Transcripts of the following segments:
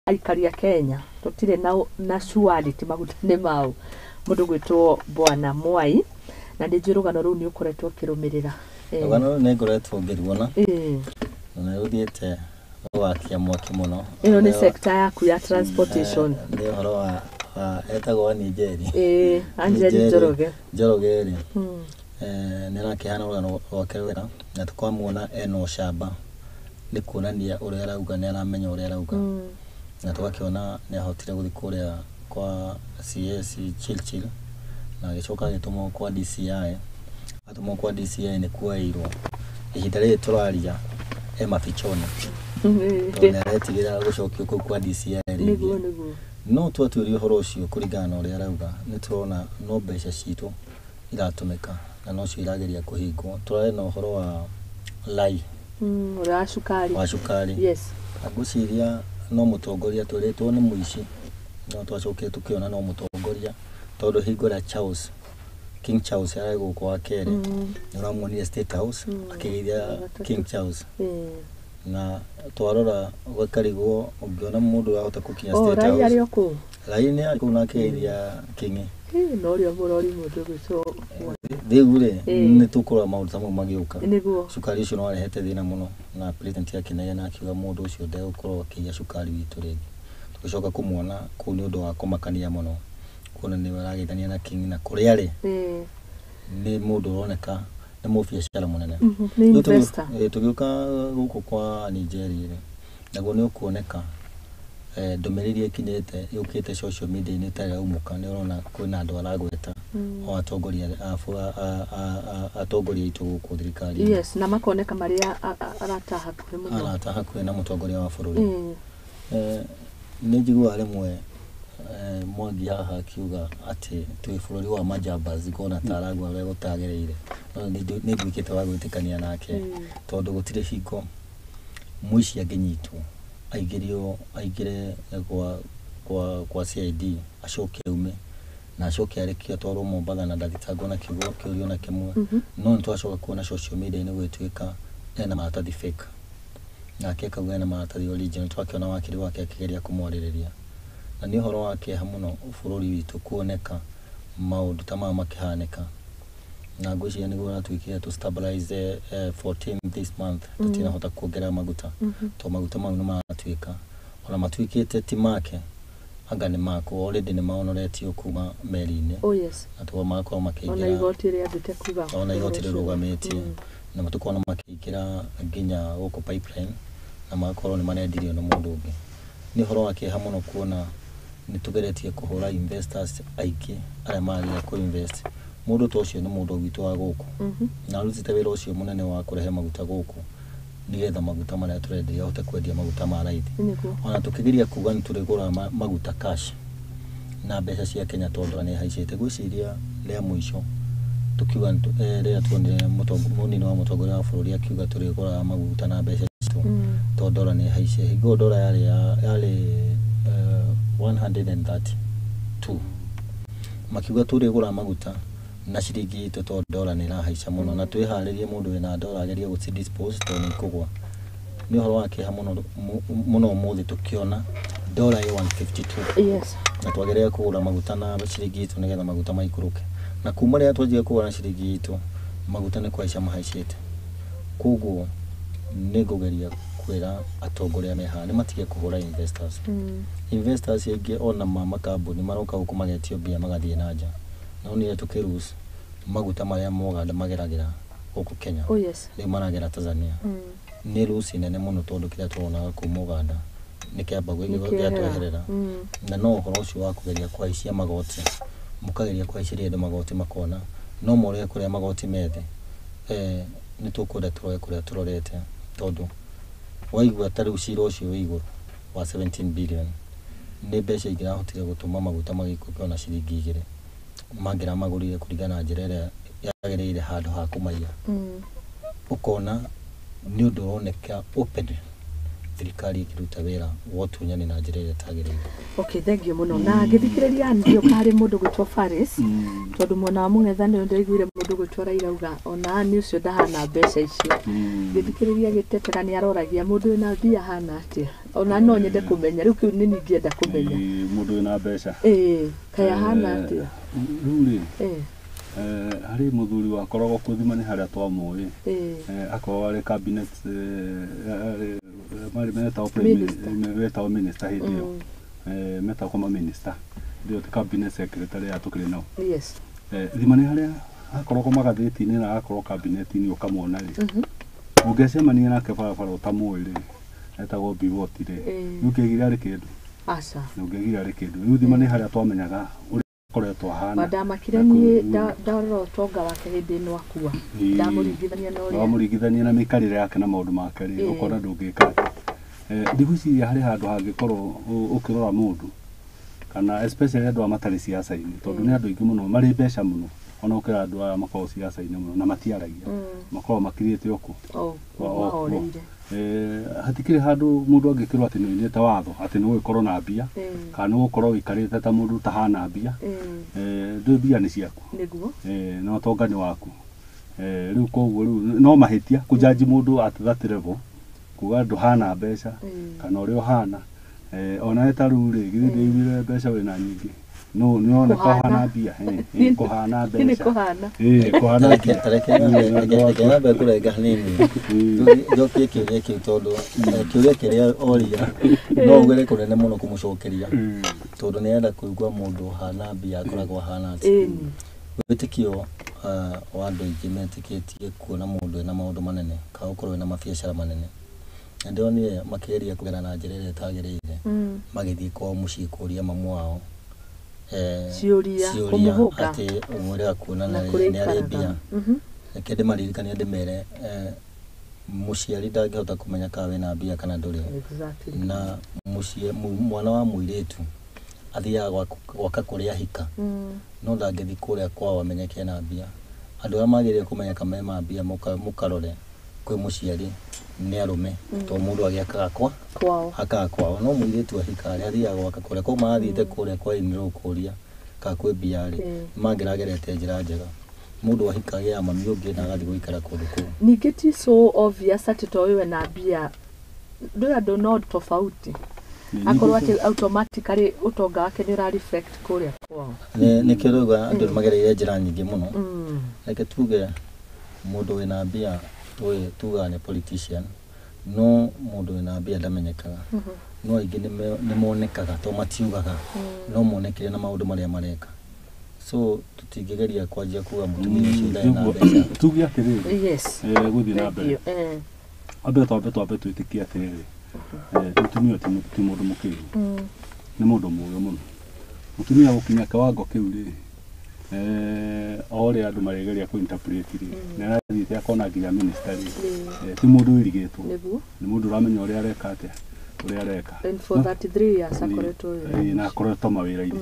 Aikari a Kenya tũtirĩ na surety maguta nĩ mau. Mũndũ gwĩtwo Bwana Mwai, na nĩ njũĩ rũgano rũu nĩ ũkoretwo ũkĩrũmĩrĩra. Rũgano rũu nĩ ngoretwo ngĩruona na nĩ rũthiĩte rũgakia mwaki mũno. Ĩno nĩ sector yaku ya transportation. Nĩ ũhoro wa etagwo Nigeri. Ĩĩ, Angeli Njoroge. Njoroge rĩ, nĩ arakĩhana rũgano rwake wega na tũkamuona ena ũcamba nĩ kuonania ũrĩa arauga nĩ aramenya ũrĩa arauga. Na tũgakĩona nĩ ahotire gũthiĩ kũrĩa kwa CS Chilchil na agĩcoka agĩtũmwo kwa DCI. Atũmwo kwa DCI nĩ kuoeirwo. Ihinda rĩrĩ tũraria e mafichoni tondũ nĩ aretigĩra gũcokio kũu kwa DCI rĩngĩ. Nĩguo nĩguo. No twatuĩria ũhoro ũcio kũringana na ũrĩa arauga nĩ tũrona no mbeca citũ iratũmĩka na nocio irageria kũhingwo. Tũrarĩ na ũhoro wa Lai Ũrĩa wa cukari. Wa cukari. Yes. Ngwĩciria no mũtongoria twĩrĩtwo nĩ mũici no twacokire tũkĩona no mũtongoria tondũ hingo ĩrĩa Charles, King Charles arĩ gũkũ wa kerĩ, nĩ ũramuonire State House akĩgeithia King Charles. Na twarora ũgakarigwo ũngĩona mũndũ ũrahota gũkinya Oh, State Rai House. arĩ o kũu. Rai nĩ arĩ kũu na akĩgeithia King. Ĩ, no ũrĩa mũrori mũndũ gwĩtwo Rĩu rĩ, nĩ tũkũrora maũndũ ta mau magĩũka. Nĩguo. Cukari ũcio nĩ warehete thĩna mũno na president akĩnegena akiuga mũndũ ũcio ndegũkorwo akĩiya cukari witũ rĩngĩ. Tũgĩcoka kũmuona kũu nĩ ũndũ wa kũmakania mũno kuona nĩwe arageithania na King na kũrĩa arĩ nĩ mũndũ ũroneka nĩ mũbiacara mũnene. Nĩ investor. Tũgĩũka gũkũ kwa Nigeria rĩ, naguo nĩ ũkuoneka ndũmĩrĩri ĩkinyĩte yũkĩte social media-inĩ ĩtarĩ yaumũka, nĩ ũrona kwĩna andũ aragweta o atongoria atongoria aitũ gũkũ thirikari-inĩ. Yes, na makoneka marĩ arata hakuhĩ mũno. Arata hakuhĩ na mũtongoria wa bũrũri. Nĩ njiguaga rĩmwe Mwangi haha akiuga atĩ twĩ bũrũri wa majambazi, ngona ta arauga ũrĩa gũtagĩrĩire, no nĩ nduĩkĩte wa gwĩtĩkania nake tondũ gũtirĩ hingo mũici angĩnyitwo aingĩrio aingĩre kwa CID acoke aume na acoke arekio atwarwo Mombatha na ndathitangwo na kiugo kĩũria ona kĩmwe. No nĩ twacoka kuona social media-inĩ gũgĩtuĩka ena maratathi fake, nake akauga ena maratathi original. Twakĩona wakiri wake akĩgeria kũmwarĩrĩria na nĩ ũhoro wa kĩeha mũno bũrũri witũ kuoneka maũndũ ta maya makĩhanĩka, na ngwĩciria nĩguo ũratuĩkire to stabilize 14 this month tũtinahota kuongerera maguta tondũ maguta mau nĩ maratuĩka ona matuĩkĩte ti make, anga nĩ mako already nĩ maonoretio kuma meri-inĩ. Na tuo magakorwo Ona makĩingĩra igoti rĩambĩte kuga ona igoti ũhoro ũcio. Rĩrũgamĩtie na matukona makĩingĩra nginya gũkũ pipeline na magakorwo nĩ marendirio nĩ mũndũ ũngĩ. Nĩ ũhoro wa kĩeha mũno kuona nĩ tũgeretie kũhũra investors aingĩ arĩa marageria kũ invest. Mũndũ ta ũcio nĩ mũndũ witũ wa gũkũ na arutĩte wĩra ũcio mũnene wa kũrehe maguta gũkũ nĩgetha maguta marĩa tũrenderia ahote kwendia maguta ma raithi. Ona tũkĩgeria kuga nĩ tũrĩgũraga maguta cash na mbeca cia Kenya tondũ nĩ haicĩte, ngwĩciria rĩa mũico tukiuga rĩrĩa tuonire mũnini wa mũtongoria wa bũrũri akiuga tũrĩgũraga maguta na mbeca citũ tondũ ndora nĩ haicire, hingo ĩyo ndora yarĩ 132, makiuga tũrĩgũra maguta na ciringi itũ tondũ ndora nĩ ĩrahaica mũno na twĩharĩrie mũndũ wĩna ndora agerie gũci dispose tondũ nĩ ikũgwa. Nĩ ũhoro wa kĩeha mũno mũno ũmũthĩ tũkĩona ndora ĩ 152 na twagĩrĩire kũgũra maguta na ciringi itũ nĩgetha maguta maikũrũke, na kuma rĩrĩa twanjia kũgũra na ciringi itũ maguta nĩ kũhaica mahaicĩte. Koguo nĩ ngũgeria kwĩra atongoria me haha nĩ matige kũhũra investors. Investors aingĩ ona ma makambuni maroka gũkũ magetio mbia magathiĩ na nja. No nĩ tũkĩ lose maguta marĩa Moganda mageragĩra gũkũ Kenya, rĩu maragera Tanzania. Nĩ loss nene mũno tondũ kĩrĩa tũronaga kuma Uganda nĩ kĩamba Nĩ kĩehera. gĩatweherera. Na no ũhoro ũcio wa kũgeria kũhaicia magoti, mũkageria kũhaicĩria andũ magoti makona no morĩre kũrĩa magoti methe, nĩ tũkwenda tũrore kũrĩa tũrorete tondũ waigua ta rĩu cira ũcio wĩ igũrũ wa 17 billion nĩ mbeca ingĩrahotire gũtũma maguta magĩikũrũke ona ciringi 2 mangĩramagũrire kũringana na njĩra ĩrĩa yagĩrĩire handũ ha kũmaiya. Ũkona nĩ ũndũ ũroneka open Thirikari ĩkĩruta wĩra wa ũtunyani na njĩra ĩrĩa ĩtagĩrĩire. Okay, thank you mũno. Na ngĩthikĩrĩria ngĩũka harĩ mũndũ gwĩtwo Faris, tondũ mwena wa mũng'ethanĩro ndĩraiguire mũndũ gwĩtwo Raila auga ona nĩ ũcio ndahana mbeca icio. Ngĩthikĩrĩria gĩtetera nĩ aroragia mũndũ wĩna mbia ahana atĩa. Ona no nyende kũmenya, rĩu kĩu nĩ niĩ ingĩenda kũmenya. Mũndũ wĩna mbeca. Ĩĩ, kaĩ ahana atĩa? Rĩu rĩ, harĩ mũthuri wakoragwo kũthima nĩ harĩa twamũĩ. Akoragwo arĩ cabinet, marĩ metagwo prime Minister. Metagwo minister hĩndĩ ĩyo. Metagwo ma minister hĩndĩ ĩyo, ti cabinet secretary aya tũkĩrĩ nao. Thima nĩ harĩa akoragwo magathĩti-inĩ na agakorwo cabinet-inĩ ũkamwona rĩ, ũngĩcemania nake barabara ũtamũĩ rĩ, etagwo Biwott rĩ, nĩ ũngĩaigire arĩ kĩndũ? Aca. Nĩ ũngĩaigire arĩ kĩndũ. Rĩu thima nĩ harĩa twamenyaga ũrĩa akoretwo ahana. Wandamakire Na niĩ ndarora ũtonga wake hĩndĩ ĩno akua. Ndamũringithania na ũrĩa wamũringithania na mĩikarĩre yake na maũndũ make rĩ, ũkona ndũngĩka atĩ. Ndigwĩciria harĩ handũ hangĩkorwo ũkĩrora mũndũ kana especially andũ aya matarĩ ciaca-inĩ, tondũ nĩ andũ aingĩ mũno marĩ mbeca mũno ona gũkĩra andũ aya makoragwo ciaca-inĩ mũno na matiaragia, makoragwo makirĩte o kũ o mahoreire. Hatikĩrĩ handũ mũndũ angĩkĩrwo atĩ nĩ oinĩte watho atĩ nĩ ũgũgĩkorwo na mbia kana nĩ ũgũkorwo ũikarĩte ta mũndũ ũtahana mbia. Ndũĩ mbia nĩ ciaku. Nĩguo. Na ũtonga nĩ waku. Rĩu koguo rĩu no mahĩtia kũjanji mũndũ at that level, kuga ndũhana mbeca kana ũrĩa ũhana. Onawe ta rĩu rĩ, githĩ ndĩiguire mbeca wĩna nyingĩ, no nĩ ũroneka Kũhana. ũhana mbia. Kũhana Nĩ mbeca. kũhana. Kũhana Reke mbia. reke nyambe kũrenga hanini njokie kĩũria kĩu, tondũ kĩũria kĩrĩa oria no ugere kũnene mũno kũmũcokeria, tondũ nĩ arenda kũigua mũndũ ũhana mbia akoragwo ahana atĩa. Wĩtĩkio wa andũ aingĩ metĩkĩtie kuona mũndũ ena maũndũ manene kana gũkorwo ena mabiacara manene, na ndĩronire makĩgeria kũgera na njĩra ĩrĩa ĩtagĩrĩire, magĩthiĩ kwao mũciĩ kũria mamu wao Ciũria, ciũria kũmũhũnga. Atĩ ũmwĩre kuona Na kũrĩa nĩ arĩ aikaraga. mbia. Reke ndĩmaririkanie ndĩmere, mũciari ndangĩhota kũmenya kana wĩna mbia kana ndũrĩ. Na mũciĩ mwana wa mũirĩtu athiaga gwaka kũrĩa ahika, no ndangĩthiĩ kũrĩa kwao amenyeke ena mbia. Andũ arĩa magĩrĩire kũmenyeka mema mbia mũkarore kwĩ mũciari nĩ arũme, tondũ mũndũ agĩakaga kwa Kwao. akaga kwao, no mũirĩtu ahika rĩ athiaga gwaka kũrĩa kwao. Marathiĩte kũrĩa kwa inĩrwo kũria kana kwĩ mbia rĩ, mangĩragerete njĩra njega. Mũndũ ahika agĩaga mami ũngĩ na agathiĩ gũikara kũndũ kũu. Ningĩ ti so obvious atĩ to wewe na mbia ndũĩ andũ no tofauti, akorwo atĩ automatically ũtonga wake nĩ ũra reflect kũrĩa kwao. Nĩkĩo rauga andũ nĩ magereire njĩra nyingĩ mũno. Reke tuge mũndũ wĩna mbia tũĩ tugaga nĩ politician, no mũndũ wĩna mbia ndamenyekaga, no aingĩ nĩ monekaga to matiugaga, no monekire na maũndũ marĩa mareka. So tũtingĩgeria kwanjia kuga mũtumia ũcio ndarĩ na mbeca. Tuge atĩrĩrĩ, gũthiĩ na Thank mbere, you. Ambe twambe twĩtĩkie atĩrĩrĩ, mũtumia ũyũ ti mũndũ mũkĩgu, nĩ mũndũ mũũgĩ mũno. Mũtumia gũkinya kĩwango kĩu rĩ, o ũrĩa andũ maregeria kũ interpret rĩ, nĩ arathiĩte akona nginya minister rĩ, ti mũndũ wĩrigĩtwo. Nĩ mũndũ ũramenya ũrĩa areka atĩa, ũrĩa areka. And for 33 years akoretwo wĩra. Na akoretwo mawĩra-inĩ.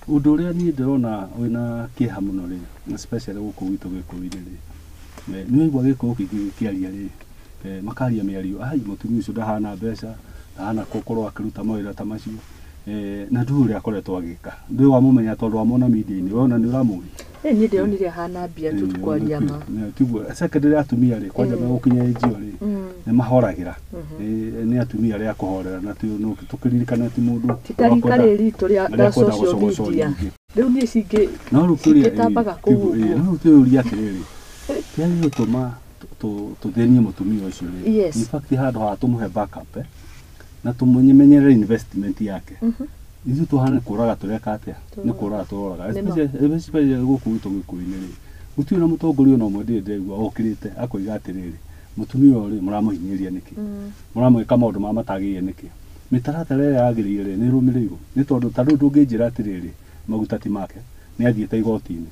Ũndũ ũrĩa niĩ ndĩrona wĩna kĩeha mũno rĩ, especially gũkũ gwitũ gĩkũyũ-inĩ rĩ, nĩ waigua gĩkũyũ kĩingĩ gĩkĩaria rĩ, makaria mĩario ai mũtumia ũcio ndahana mbeca, ndahana gũkorwo akĩruta mawĩra ta macio, na ndũĩ ũrĩa akoretwo agĩka, ndũĩ wamũmenya tondũ wamwona media-inĩ, wona nĩ ũramũĩ. Niĩ ndĩronire ahana mbia tu kwaria ma. Tiguo secondary atumia rĩ, kwanja megũkinya age ĩyo rĩ, nĩ mahoragĩra. Nĩ atumia arĩa akũhorera, na tũkĩririkane ti mũndũ Ti ta rika rĩrĩ ritũ rĩa rĩa rĩa kwenda social gũcogocwo media. nyingĩ. Rĩu niĩ cingĩ No rĩu kĩũria cingĩtambaga kũu ũguo. No rĩu kĩũria atĩrĩrĩ, kĩrĩa gĩgũtũma tũthĩnie mũtumia ũcio rĩ, in fact handũ ha tũmũhe backup, na tũmũmenyerere investment yake, ithuĩ tũhana kũraga tũreka atĩa? Nĩ kũraga tũroraga. Nĩ ma. Especially gũkũ gwitũ gĩkũyũ-inĩ rĩ, gũtirĩ na mũtongoria ona ũmwe ndĩrĩ ndegua okĩrĩte akoiga atĩrĩrĩ, mũtumia ũyũ rĩ, mũramũhinyĩrĩria nĩkĩ, mũramwĩka maũndũ marĩa matagĩrĩire nĩkĩ, mĩtaratara ĩrĩa yagĩrĩire rĩ nĩ ĩrũmĩrĩirwo? Nĩ tondũ ta rĩu ndũngĩnjĩra atĩrĩrĩ, maguta ti make, nĩ athiĩte igoti-inĩ,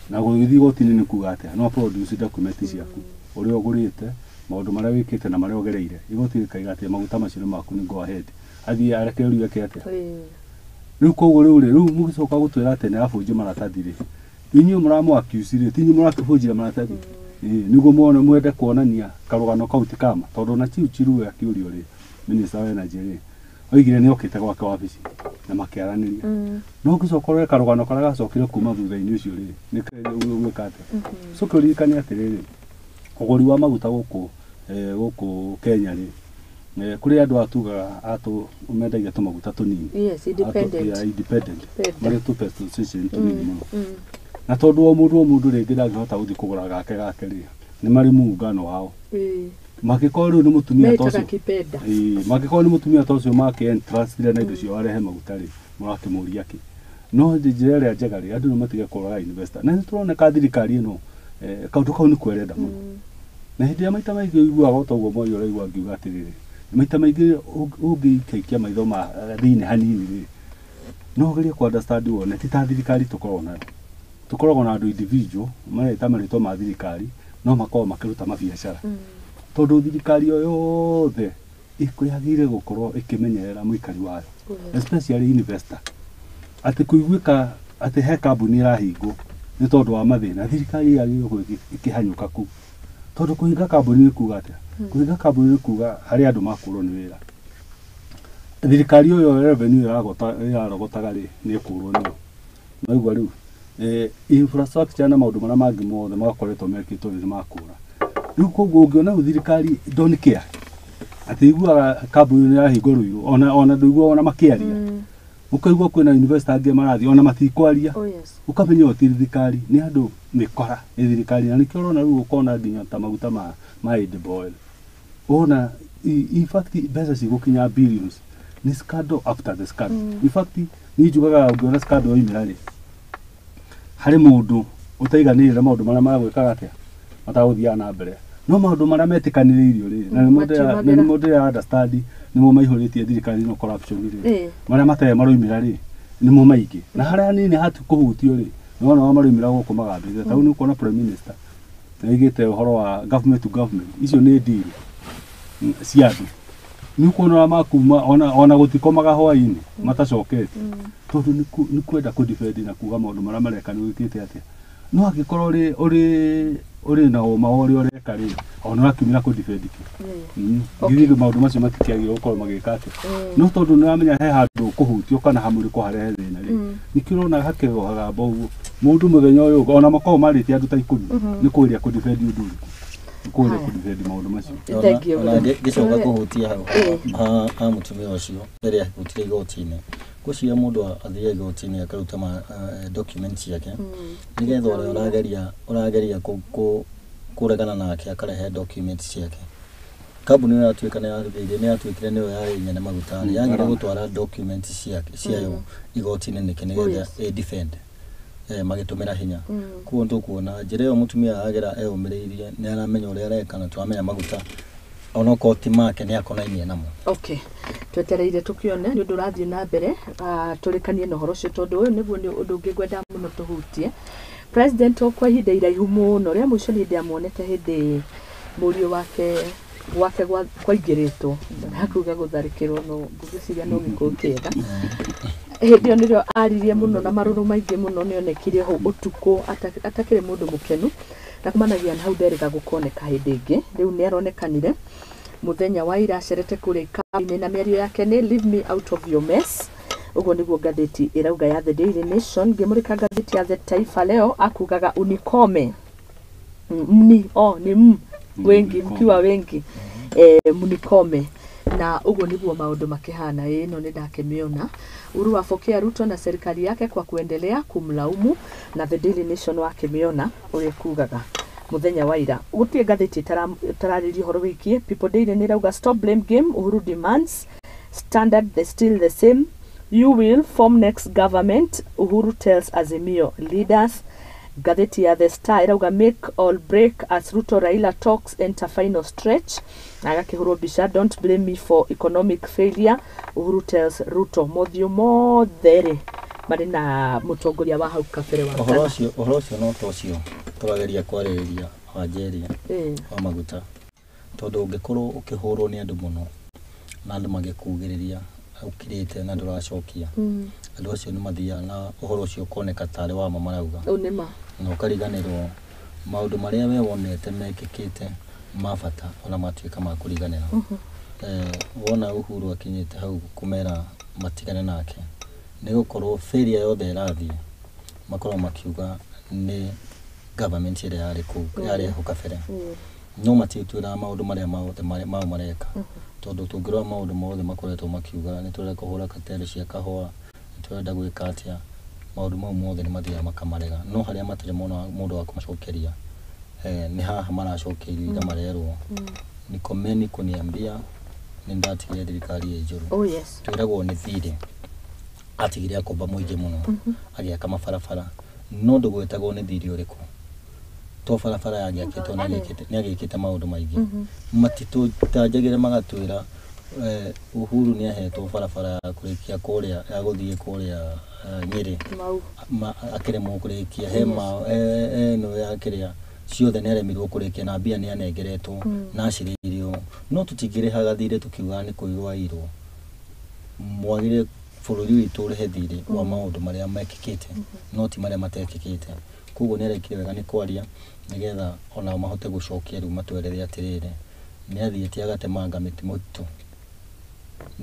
na gũgĩthiĩ igoti-inĩ nĩ kuga atĩa? No produce document ciaku, ũrĩa ũgũrĩte, maũndũ marĩa wĩkĩte na marĩa ũgereire. Igoti rĩkaiga atĩ maguta macio nĩ maku, nĩ go ahead, athiĩ arekererio eke atĩa? Rĩu koguo rĩu rĩ, rĩu mũgĩcoka gũtwĩra atĩ nĩ abunjie maratathi rĩ, inyuĩ mũramũ accuse rĩ, ti inyuĩ mũrakĩbunjire maratathi? Nĩguo muone mwende kuonania karũgano kau ti kama tondũ na Chiu Chiruwe akĩũrio rĩ minister wa energy rĩ oigire nĩ okĩte gwake wabici na makĩaranĩria no ũngĩcoka ũrore karũgano karĩa gacokire kuma thutha-inĩ ũcio rĩ nĩ gwĩka atĩa. Coke ũririkane atĩrĩrĩ, ũgũri wa maguta gũkũ gũkũ Kenya rĩ, kũrĩ andũ atugaga atũ mendagia tũmaguta tũnini. Yes, independent. Yeah, independent. Independent. Marĩ tũ petrol station tũnini mũno. Na tondũ o mũndũ rĩngĩ ndangĩhota gũthiĩ kũgũra gake gake rĩ, nĩ marĩ muungano wao. Mangĩkorwo rĩu nĩ mũtumia ta Metaga ũcio kipenda. Mangĩkorwo nĩ mũtumia ta ũcio make entrustire na indo ciao arehe maguta rĩ, mũrakĩmũria kĩ? No njĩra ĩrĩa njega rĩ, andũ nĩ matige kũraga investor. Na nĩ tũroneka thirikari ĩno kaũndũ kau nĩ kwerenda mũno. Na hĩndĩ ĩrĩa maita maingĩ ũiguaga o ta ũguo Moi ũraigua ngiuga atĩrĩrĩ, maita maingĩ ũngĩikaikia maitho ma thĩinĩ hanini rĩ, no ũgerie kũ understand wone ti ta thirikari tũkoragwo nayo. Tũkoragwo na andũ individual mareta marĩtwa ma thirikari no makoragwo makĩruta mabiacara. Tondũ thirikari o yothe yagĩrĩire gũkorwo ĩkĩmenyerera mũikari wayo, especially investor. Atĩ kũiguĩka atĩ he kambuni ĩrahingwo nĩ tondũ wa mathĩna, thirikari yagĩrĩirwo gũthiĩ ĩkĩhanyũka kũu. Tondũ kũhinga kambuni nĩ kuga atĩa? Kũhinga kambuni nĩ kuga harĩ andũ makũrwo nĩ wĩra. Thirikari ĩyo revenue ĩrarogotaga rĩ, nĩ ĩkũrwo nĩyo. Maigua rĩu infrastructure na maũndũ marĩa mangĩ mothe makoretwo mekĩtwo nĩ makũra. Rĩu koguo ũngĩona rĩu thirikari don't care atĩ iguaga kambuni nĩ yahingwo Ruiru, ona ndũiguaga ona makĩaria. Ũkaigua kwĩna investor angĩ marathiĩ ona matikwaria. Oh yes. Ũkamenya ũyũ ti thirikari, nĩ andũ mĩkora nĩ thirikari. Na nĩkĩo ũrona rĩu ũkona nginya ta maguta ma edible oil. Ũrona in fact mbeca cigũkinya billions nĩ scandal after the scandal. In fact niĩ njugaga ũngĩona scandal yoimĩra rĩ, harĩ mũndũ ũtaiganĩire na maũndũ marĩa maragwĩkaga atĩa matagũthiaga na mbere, no maũndũ marĩa metĩkanĩrĩirio rĩ, na nĩmo Matiumagĩra. nĩmo ndĩra understand nĩmo maihũrĩtie thirikari ĩno corruption rĩ, marĩa matarĩ maroimĩra rĩ nĩmo maingĩ, na harĩa hanini hatikũhutio rĩ, nĩwona o maroimĩra gũkũ magambĩrĩria. Ta rĩu nĩ ũkuona prime minister nĩaigĩte ũhoro wa government to government, icio nĩ deal cia andũ. Nĩ ũkuona ũrĩa makuma ona gũtikomaga hwaĩ-inĩ matacokete, tondũ nĩ kwenda kũ defend na kuga maũndũ marĩa mareka nĩ gwĩkĩte atĩa. No angĩkorwo ũrĩ na ũma wa ũrĩa ũreka rĩ, ona ũrakiumĩra kũ defend kĩ. Githĩ maũndũ macio matikĩagĩrĩirwo gũkorwo magĩka atĩa? No tondũ nĩ ũramenya he handũ ũkũhutio kana hamũrĩko harehe thĩna rĩ, nĩkĩo ũrona hakĩrohaga ũguo. Mũndũ mũthenya ũyũ ona makoragwo marĩtie andũ ta 10 nĩ kũgeria kũ defend ũndũ ũrĩkũ, nĩ kũgeria kũ defend maũndũ macio. Thank you. Ona ngĩcoka kũhutia hau ha mũtumia ũcio rĩrĩa ahutire igoti-inĩ, ngwĩciria mũndũ athiĩ igoti-inĩ akaruta document ciake nĩgetha ũrĩa ũrageria kũregana nake akarehe document ciake. Kambuni ĩyo yatuĩka nĩ yatuĩkire nĩyo yarĩ nyene maguta rĩ, yagire gũtwara document ciake ciayo igoti-inĩ nĩkĩ nĩgetha ĩ defend magĩtũmĩra hinya. Koguo nĩtũkuona njĩra ĩyo mũtumia agera eyũmĩrĩirie, nĩ aramenya ũrĩa areka na tũramenya maguta onokorwo ti make nĩ akonainie namo. Okay, twetereire tũkĩone nĩ ũndũ ũrathiĩ na mbere, tũrĩkanie na ũhoro ũcio tondũ ũyũ nĩguo nĩ ũndũ ũngĩ ngwenda mũno tũhutie. President o kwa ihinda iraihu mũno, rĩa mũico niĩ ndiamuonete hĩndĩ mũriũ wake gwake kwaingĩrĩtwo, ndakuga gũtharĩkĩrwo, no ngwĩciria no gĩkũyũ kĩega. Hĩndĩ ĩyo nĩrĩo aririe mũno na marũrũ maingĩ mũno, nĩonekire hau ũtukũ atakĩrĩ mũndũ mũkenu, na kumanagia na hau nderĩga gũkoneka hĩndĩ ĩngĩ. Rĩu nĩaronekanire mũthenya wa ira acerete kũrĩa ikabu-inĩ, na mĩario yake nĩ leave me out of your mess. Ũguo nĩguo ngathĩti ĩrauga ya The Daily Nation. Ngĩmũrĩka ngathĩti ya The Taifa Leo akugaga unikome mni o ni m wengi mkiwa wengi mnikome, na ũguo nĩguo maũndũ makĩhana. Ĩno nĩ ndakĩmĩona. Uhuru afokea Ruto na serikali yake kwa kuendelea kumlaumu, na The Daily Nation wakĩmĩona ũrĩa kugaga mũthenya wa ira. Gũtirĩ ngathĩti ĩtararĩria ũhoro wĩgiĩ. People Daily nĩ ĩrauga stop blame game, Uhuru demands standard the still the same, you will form next government, Uhuru tells Azimio leaders. Ngathĩti ya The Star ĩrauga make or break as Ruto Raila talks enter final stretch, na agakĩhũrwo mbica don't blame me for economic failure, Uhuru tells Ruto. Mothiũ mothe rĩ marĩ na mũtongoria wa hau kabere wa Ũhoro ũcio no ta ũcio tũrageria kwarĩrĩria wa Nigeria wa maguta, tondũ ũngĩkorwo ũkĩhũrwo nĩ andũ mũno na andũ magĩkugĩrĩria ũkirĩte na ndũracokia, andũ acio nĩ mathiaga na ũhoro ũcio ũkoneka tarĩ wa ma marauga, Ũũ nĩ ma. na ũkariganĩrwo Maũndũ marĩa we wonete mekĩkĩte ma bata ona matuĩka ma kũriganĩra. Wona Uhuru akinyĩte hau kũmera matigane nake, nĩ gũkorwo failure yothe ĩrathiĩ makorwo makiuga nĩ government ĩrĩa yarĩ kũu yarĩ hau kabere. No matitwĩraga maũndũ marĩa mothe mao mareka, tondũ tũngĩrora maũndũ mothe makoretwo makiuga nĩ tũrenda kũhũra kateri cia kahũa, nĩ tũrenda gwĩka atĩa, maũndũ mau mothe nĩ mathiaga makamarega. No harĩa matarĩ mona mũndũ wa kũmacokeria, nĩ haha maracokeirio ira marerwo nikomeni kuniambia nĩ ndatigire thirikari ĩ njũru. Oh yes. Twĩragwo nĩ thirĩ atigire akomba mũingĩ mũno agĩaka mabarabara, no ndũgwetagwo nĩ thirĩ ũrĩkũ to barabara yagĩakĩtwo na nĩ agĩkĩte maũndũ maingĩ. Matitũtanjagĩre magatwĩra Uhuru nĩ ahetwo barabara ya kũrĩkia kũrĩa ya gũthiĩ kũrĩa Nyĩrĩ akĩremwo kũrĩkia, he ĩno ya kĩrĩa ciothe nĩ aremirwo kũrĩkia na mbia nĩ anengeretwo na acirĩirio. No tũtingĩrĩhaga thirĩ tũkiugaga nĩ kũiywo aiyirwo. Mwagĩrĩire bũrũri witũ ũrĩhe thirĩ wa maũndũ marĩa mekĩkĩte no ti marĩa matekĩkĩte. Koguo nĩ arekire wega nĩ kwaria nĩgetha onao mahote gũcokia rĩu matwerere atĩrĩrĩ, nĩ athiĩte agatemanga mĩtĩ mũtitũ,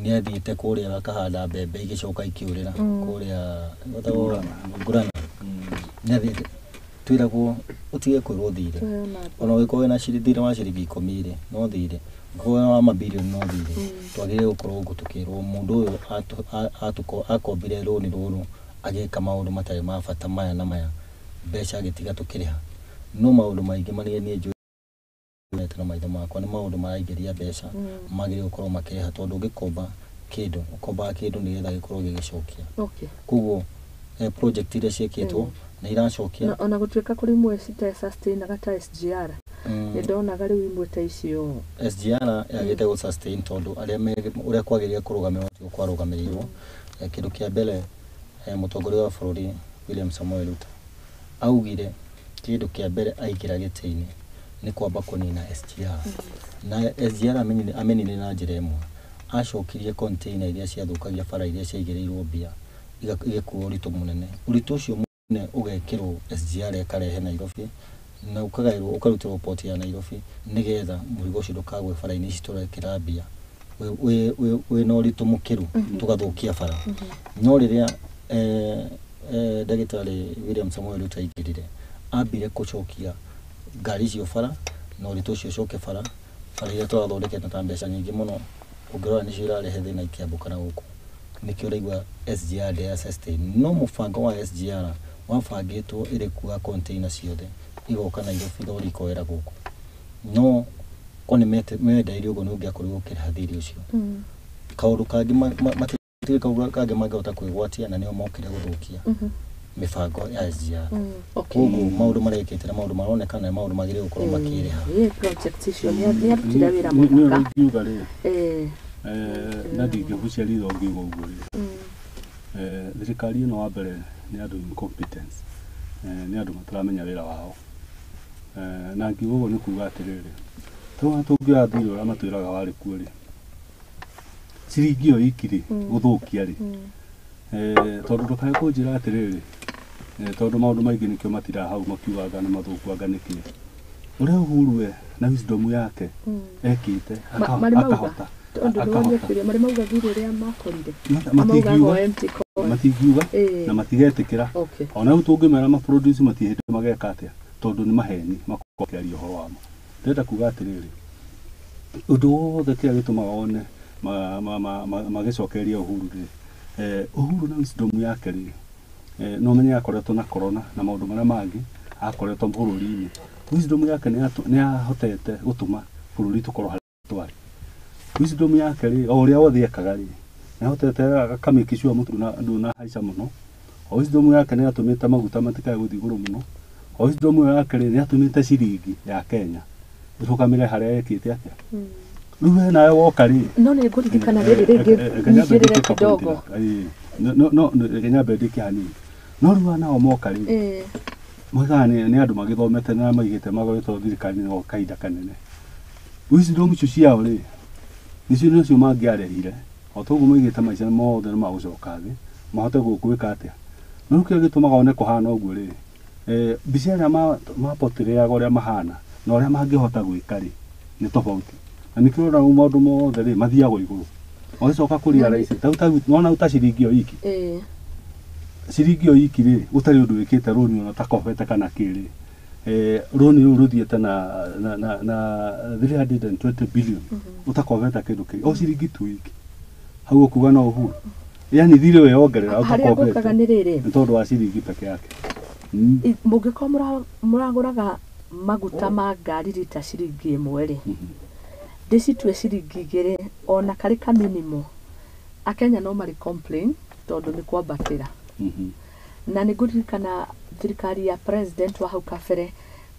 nĩ athiĩte kũrĩa akahanda mbembe igĩcoka ikĩũrĩra kũrĩa Ngurana. Nĩ athiĩte, twĩragwo ũtige kwĩrwo thirĩ, ona ũngĩkorwo wĩna thirĩ wa ciringi 10 rĩ, no thirĩ, ũngĩkorwo wa mabirioni no thirĩ. Twagĩrĩire gũkorwo tũkĩrwo mũndũ ũyũ akombire rũni rũrũ agĩka maũndũ matarĩ ma bata maya na maya, mbeca agĩtiga tũkĩrĩha. No maũndũ maingĩ marĩa niĩ njũĩ na maitho makwa nĩ maũndũ maraingĩria mbeca magĩrĩire gũkorwo makĩrĩha, tondũ ũngĩkomba kĩndũ ũkombaga kĩndũ nĩgetha gĩkorwo gĩgĩcokia. Koguo project iria ciĩkĩtwo nĩ iracokia. Ona gũtuĩka kũrĩ imwe cite-sustainaga ta SGR, nĩ ndonaga rĩu imwe ta icio SGR yagĩte gũ sustain tondũ arĩa ũrĩa kwagĩrĩire kũrũgamĩrĩrwo tiguo kwarũgamĩrĩirwo. Kĩndũ kĩa mbere, mũtongoria wa bũrũri William Samoei Ruto augire kĩndũ kĩa mbere aingĩra gĩtĩ-inĩ nĩ kwamba kũnina SGR. Na SGR ameninire na njĩra ĩmwe, acokirie container iria ciathũkagia bara iria ciaigĩrĩirwo mbia igĩkua ũritũ mũnene. Ũritũ ũcio mũnene ũgekĩrwo SGR ĩkarehe Nairobi na ũkagaĩrwo ũkarutĩrwo port ya Nairobi nĩgetha mũrigo ũcio ndũkagwe bara-inĩ ici tũrekĩra mbia wĩna ũritũ mũkĩru tũgathũkia bara. No rĩrĩa ndagĩtarĩ William Samoei Ruto aingĩrire, ambire gũcokia ngari icio bara na ũritũ ũcio ũcoke bara, bara iria tũrathondekete ta mbeca nyingĩ mũno ũngĩrora nĩcio irarehe thĩna ikĩambũka na gũkũ. Nĩkĩo ũraigua SGR ndĩra sustain. No mũbango wa SGR wabangĩtwo ĩrĩkuaga container ciothe igoka Nairobi rori ikoera gũkũ, no ko nĩ mendeirio ũguo nĩ ũngĩakorirwo ũkĩrĩha thirĩ ũcio. Kaũndũ kangĩ matirĩ kaũndũ kangĩ mangĩhota kwĩgwatia na nĩo mokire gũthũkia mĩbango ya SGR. Koguo maũndũ marekĩte na maũndũ maronekana nĩ maũndũ magĩrĩire gũkorwo makĩrĩha. Project icio nĩ arutire wĩra mũthaka. Nĩ rĩ na ndingĩgucia ritho ngiuga ũguo rĩ, thirikari ĩno wa mbere nĩ andũ incompetence, nĩ andũ mataramenya wĩra wao. Na ngiuga ũguo nĩ kuga atĩrĩrĩ, tũngĩoya thirĩ ũrĩa matwĩraga warĩ kuo rĩ, ciringi ĩyo iki rĩ gũthũkia rĩ, tondũ ndũkae kũnjĩra atĩrĩrĩ, tondũ maũndũ maingĩ nĩkĩo matiraha hau makiuga anga nĩ mathũku anga nĩkĩ. Ũrĩa Uhuru we na wisdom yake ekĩte akahota. Marĩ mauga thirĩ ũrĩa makorire matingiuga na matigetĩkĩra. Ona rĩu tũngĩmera maproduce matirĩ hĩndĩ mageka atĩa, tondũ nĩ maheni makorwo makĩaria ũhoro wamo. Ndĩrenda kuga atĩrĩrĩ, ũndũ wothe kĩrĩa gĩtũmaga wone magĩcokeria Uhuru rĩ, Uhuru na wisdom yake rĩ, no menye akoretwo na corona na maũndũ marĩa mangĩ akoretwo bũrũri-inĩ. Wisdom yake nĩ ahotete gũtũma bũrũri tũkorwo harĩa twarĩ. Wisdom yake rĩ, o ũrĩa wothe ekaga rĩ, nĩ ahotete akamake sure mũtu ndũnahaica mũno. O wisdom yake nĩ atũmĩte maguta matikae gũthiĩ igũrũ mũno. O wisdom yake rĩ, nĩ atũmĩte ciringi ya Kenya ĩrũgamĩre harĩa ĩkĩte atĩa. Rĩu we nawe woka rĩ, no nĩ ngũririkana rĩrĩ rĩngĩ nyingĩrĩre kidogo. No reke nyambe ndĩke hanini. No rĩu nao moka rĩ, moigaga nĩ andũ magĩthomete na maigĩte magwĩtwo thirikari-inĩ gwa kahinda kanene. Wisdom icio ciao rĩ, nĩcio nĩcio mangĩarehire. O toguo maigĩte maica mothe nĩ magũcoka thĩ, mahote gwĩka atĩa. No rĩu kĩrĩa gĩtũmaga one kũhana ũguo rĩ, Mbica ĩrĩa mapotĩrĩaga ũrĩa mahana na ũrĩa mangĩhota gwĩka rĩ nĩ tofauti. Na nĩkĩo ũrona maũndũ mothe rĩ mathiagwo igũrũ. Ũgĩcoka kũria raici nona ta ciringi ĩyo iki. Ciringi ĩyo iki rĩ gũtarĩ ũndũ wĩkĩte rũni ona ta kobete kana kĩ rĩ. Rũni rũu rũthiĩte na 320 billion ũtakobete kĩndũ kĩngĩ o ciringi tu iki. Hau ũkuga no Uhuru. Yani thirĩ weyongerera ũtakobete. Nĩ tondũ wa ciringi peke yake. Mũngĩkorwo mũragũraga maguta ma ngari rita ciringi ĩmwe rĩ ndĩcitue ciringi igĩrĩ ona karĩ ka minimum Akenya no marĩ complain tondũ nĩ kwambatĩra. Na nĩ ngũririkana thirikari ya president wa hau kabere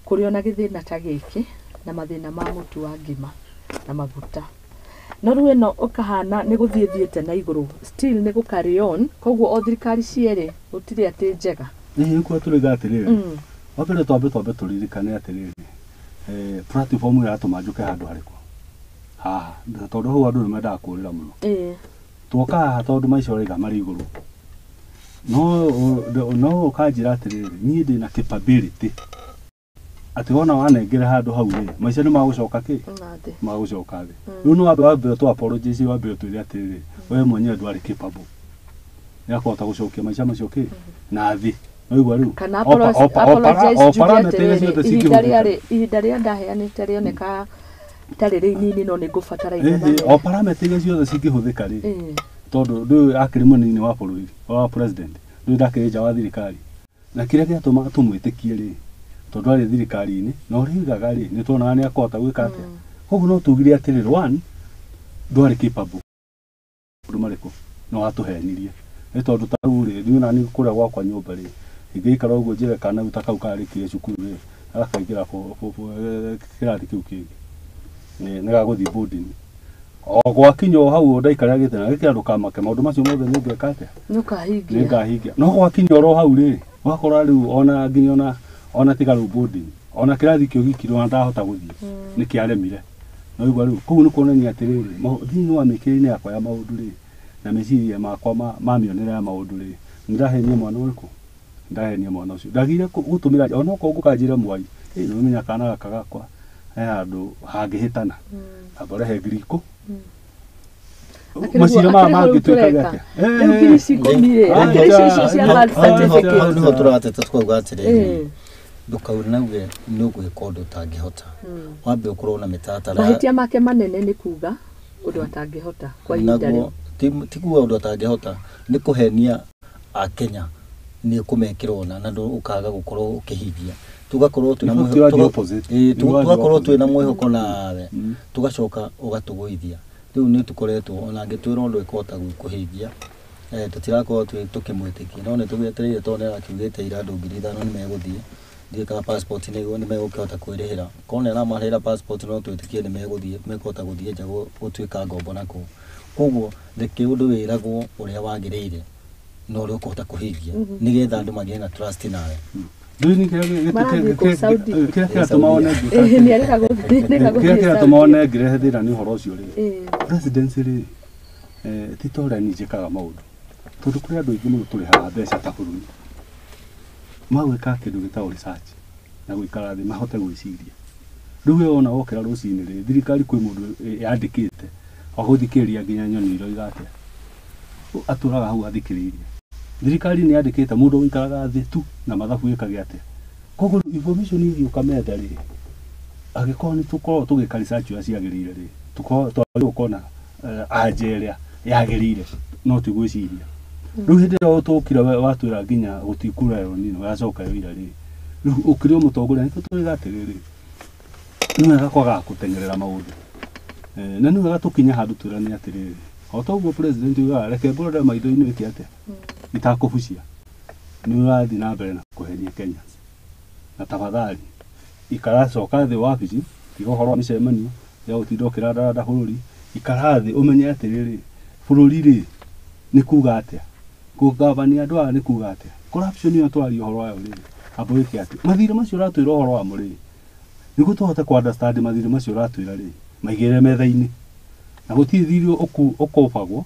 kũrĩ ona gĩthĩna ta gĩkĩ na mathĩna ma mũtu wa ngima na maguta. No rĩu ĩno ũkahana nĩ gũthiĩ thiĩte na igũrũ still nĩ gũ carry on koguo o thirikari cierĩ gũtirĩ atĩ njega. Nĩ nĩkuo tũrĩga atĩrĩrĩ wa mbere twambe tũririkane atĩrĩrĩ platform ĩratũma njũke handũ harĩkũ haha tondũ hau andũ nĩ mendaga kũrĩra mũno. Twoka haha tondũ maica ũraiga marĩ igũrũ no ũkanjĩra atĩrĩrĩ niĩ ndĩna capability atĩ wona wanengere handũ hau rĩ maica nĩ magũcoka kĩ magũcoka thĩ. Rĩu no wambe tũ apologize wambe ũtwĩre atĩrĩrĩ we mwenyewe ndwarĩ capable ya kũhota gũcokia maica macio kĩ na thĩ. Noigua rĩu kana apologize njuge ihinda rĩrĩa ndaheanĩte rĩoneka tarĩ rĩnini no nĩ ngũbatara ihinda o parameter iria ciothe cingĩhũthĩka rĩ tondũ ndũyũ akĩrĩ mũnini wa bũrũri wa president ndũyũ ndakĩrĩ nja wa thirikari na kĩrĩa gĩatũmaga tũmwĩtĩkie rĩ tondũ arĩ thirikari-inĩ na ũrĩa oigaga rĩ nĩ tuonaga nĩ akũhota gwĩka atĩa. Koguo no tugire atĩrĩrĩ one ndwarĩ capable maũndũ marĩkũ no watũhenirie nĩ tondũ ta rĩu rĩ niĩ ona niĩ kũrĩa gwakwa nyũmba rĩ ingĩikara ũguo njĩre kana ta kau karĩkire cukuru rĩ gakaingĩra kĩrathi kĩu kĩngĩ nĩ gagũthiĩ boarding o gwakinya o hau ndaikarĩra gĩtĩ na gĩkĩra ndũkamake maũndũ macio mothe nĩ ngeka atĩa nĩ ngahingia no gwakinya oro hau rĩ wakora rĩu ona nginya ona tiga rĩu boarding ona kĩrathi kĩu giki ona ndahota gũthiĩ nĩ kĩaremire. No igua rĩu koguo nĩ kuonania atĩrĩrĩ thĩinĩ wa mĩkĩre-inĩ yakwa ya maũndũ rĩ na meciria makwa ma mĩonere ya maũndũ rĩ ndahenia mwana ũrĩkũ ndahenia mwana ũcio ndagire gũtũmĩra ona okorwo ngũkanjĩra mwai nĩ ũmenya kana gaka gakwa he handũ hangĩhĩtana amba ũrehe ngiri ikũ maciaro maya mangĩtuĩka atĩa rĩu ngiri cikũmi rĩ akĩrĩ icio cia birth certificate. Hau nĩho tũrateta tukauga atĩrĩrĩ ndũkaure na uge nĩ ũgwĩka ũndũ ũtangĩhota wambe ũkorwo na mĩtaratara. Mahĩtia make manene nĩ kuga ũndũ atangĩhota kwa ihinda rĩu ti kuga ũndũ atangĩhota nĩ kũhenia Akenya nĩ kũmekĩra ona na ũkaga gũkorwo ũkĩhingia tugakorwo twĩna mwĩhoko nawe tugacoka ũgatũgũithia. Rĩu nĩ tũkoretwo ona angĩtwĩra ũndũ ĩkũhota kũhingia tũtirakorwo tũkĩmwĩtĩkia no nĩ tũgĩetereire tondũ nĩ arakiugĩte ira andũ 5,000 nĩ megũthiĩ ndiũĩ kana passport nĩ megũkĩhota kwĩrĩhĩra korwo nĩ aramarĩhĩra passport no twĩtĩkie nĩ megũthiĩ mekũhota gũthiĩ nja gũtuĩka ngombo na kũu. Koguo reke ũndũ wĩragwo ũrĩa wagĩrĩire na ũrĩa ũkũhota kũhingia nĩgetha andũ magĩe na trust nawe. Kĩrĩa kĩratũma one ngĩrehe thĩna nĩ ũhoro ũcio rĩ presidency rĩ ti ta ũrĩa niĩ njĩkaga maũndũ tondũ kũrĩ andũ aingĩ mũno tũrĩhaga mbeca ta bũrũri magwĩka kĩndũ gĩtagwo research na gũikara thĩ mahote gwĩciria. Rĩu we wona wokĩra rũcinĩ rĩ thirikari kwĩ mũndũ yandĩkĩte wa gũthikĩrĩria nginya nyoni iroiga atĩa atũraga hau athikĩrĩirie. Thirikari nĩ yandĩkĩte mũndũ ũikaraga thĩ tu na mathabu ĩkage atĩa. Koguo information ĩgĩũka metha rĩ angĩkorwo nĩ tũkorwo tũgĩka research ũrĩa ciagĩrĩire rĩ tũkorwo twagĩrĩirwo kuona anja ĩrĩa yagĩrĩire no ti gwĩciria. Rĩu hĩndĩ ĩrĩa tũkire watwĩra nginya gũtikura El Nino yacoka yoira rĩ rĩu ũkĩrĩ o mũtongoria nĩkĩo tũrĩga atĩrĩrĩ nĩ wega kwagaga gũteng'erera maũndũ na nĩ wega tũkinye handũ twĩrane atĩrĩrĩ o ta ũguo president oigaga reke ngũrore maitho-inĩ wĩke atĩa itakũbucia nĩ ũrathiĩ na mbere na kũhenia Kenyans na tafadhali ikara coka thĩ wabici tiga ũhoro wa mĩcemanio ya gũtinda ũkĩrandaranda bũrũri ikara thĩ ũmenye atĩrĩrĩ bũrũri rĩ nĩ kuga atĩa kũgabania andũ aya nĩ kuga atĩa corruption ĩyo twaria ũhoro wayo rĩ amba wĩke atĩa mathirĩ macio ũratwĩra ũhoro wamo rĩ nĩguo tũhote kũ understand mathirĩ macio ũratwĩra rĩ maigĩrĩre metha-inĩ na gũtirĩ thirĩ ũkobagwo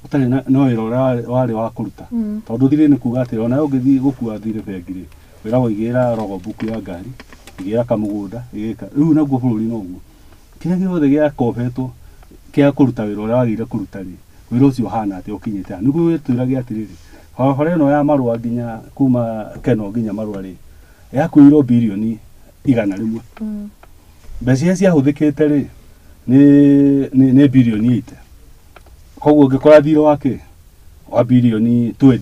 ũtarĩ na wĩra ũrĩa warĩ wa kũruta tondũ thirĩ nĩ kuga atĩrĩ ona ũngĩthiĩ gũkua thirĩ bengi rĩ Wĩragwo igĩra rogobuku ya ngari, igĩra kamũgũnda, igĩka. Rĩu naguo bũrũri noguo. Kĩrĩa gĩothe gĩakobetwo kĩa kũruta wĩra ũrĩa wagĩrĩire kũruta rĩ, wĩra ũcio ũhana atĩa ũkinyĩte ha? Nĩguo wĩtwĩrage atĩrĩrĩ, barabara ĩno ya Marũa nginya kuma Keno nginya Marũa rĩ, yakuĩirwo birioni 100. Mbeca iria ciahũthĩkĩte rĩ, nĩ birioni 80. Koguo ũngĩkora thirĩ wa kĩ? Wa birioni 20.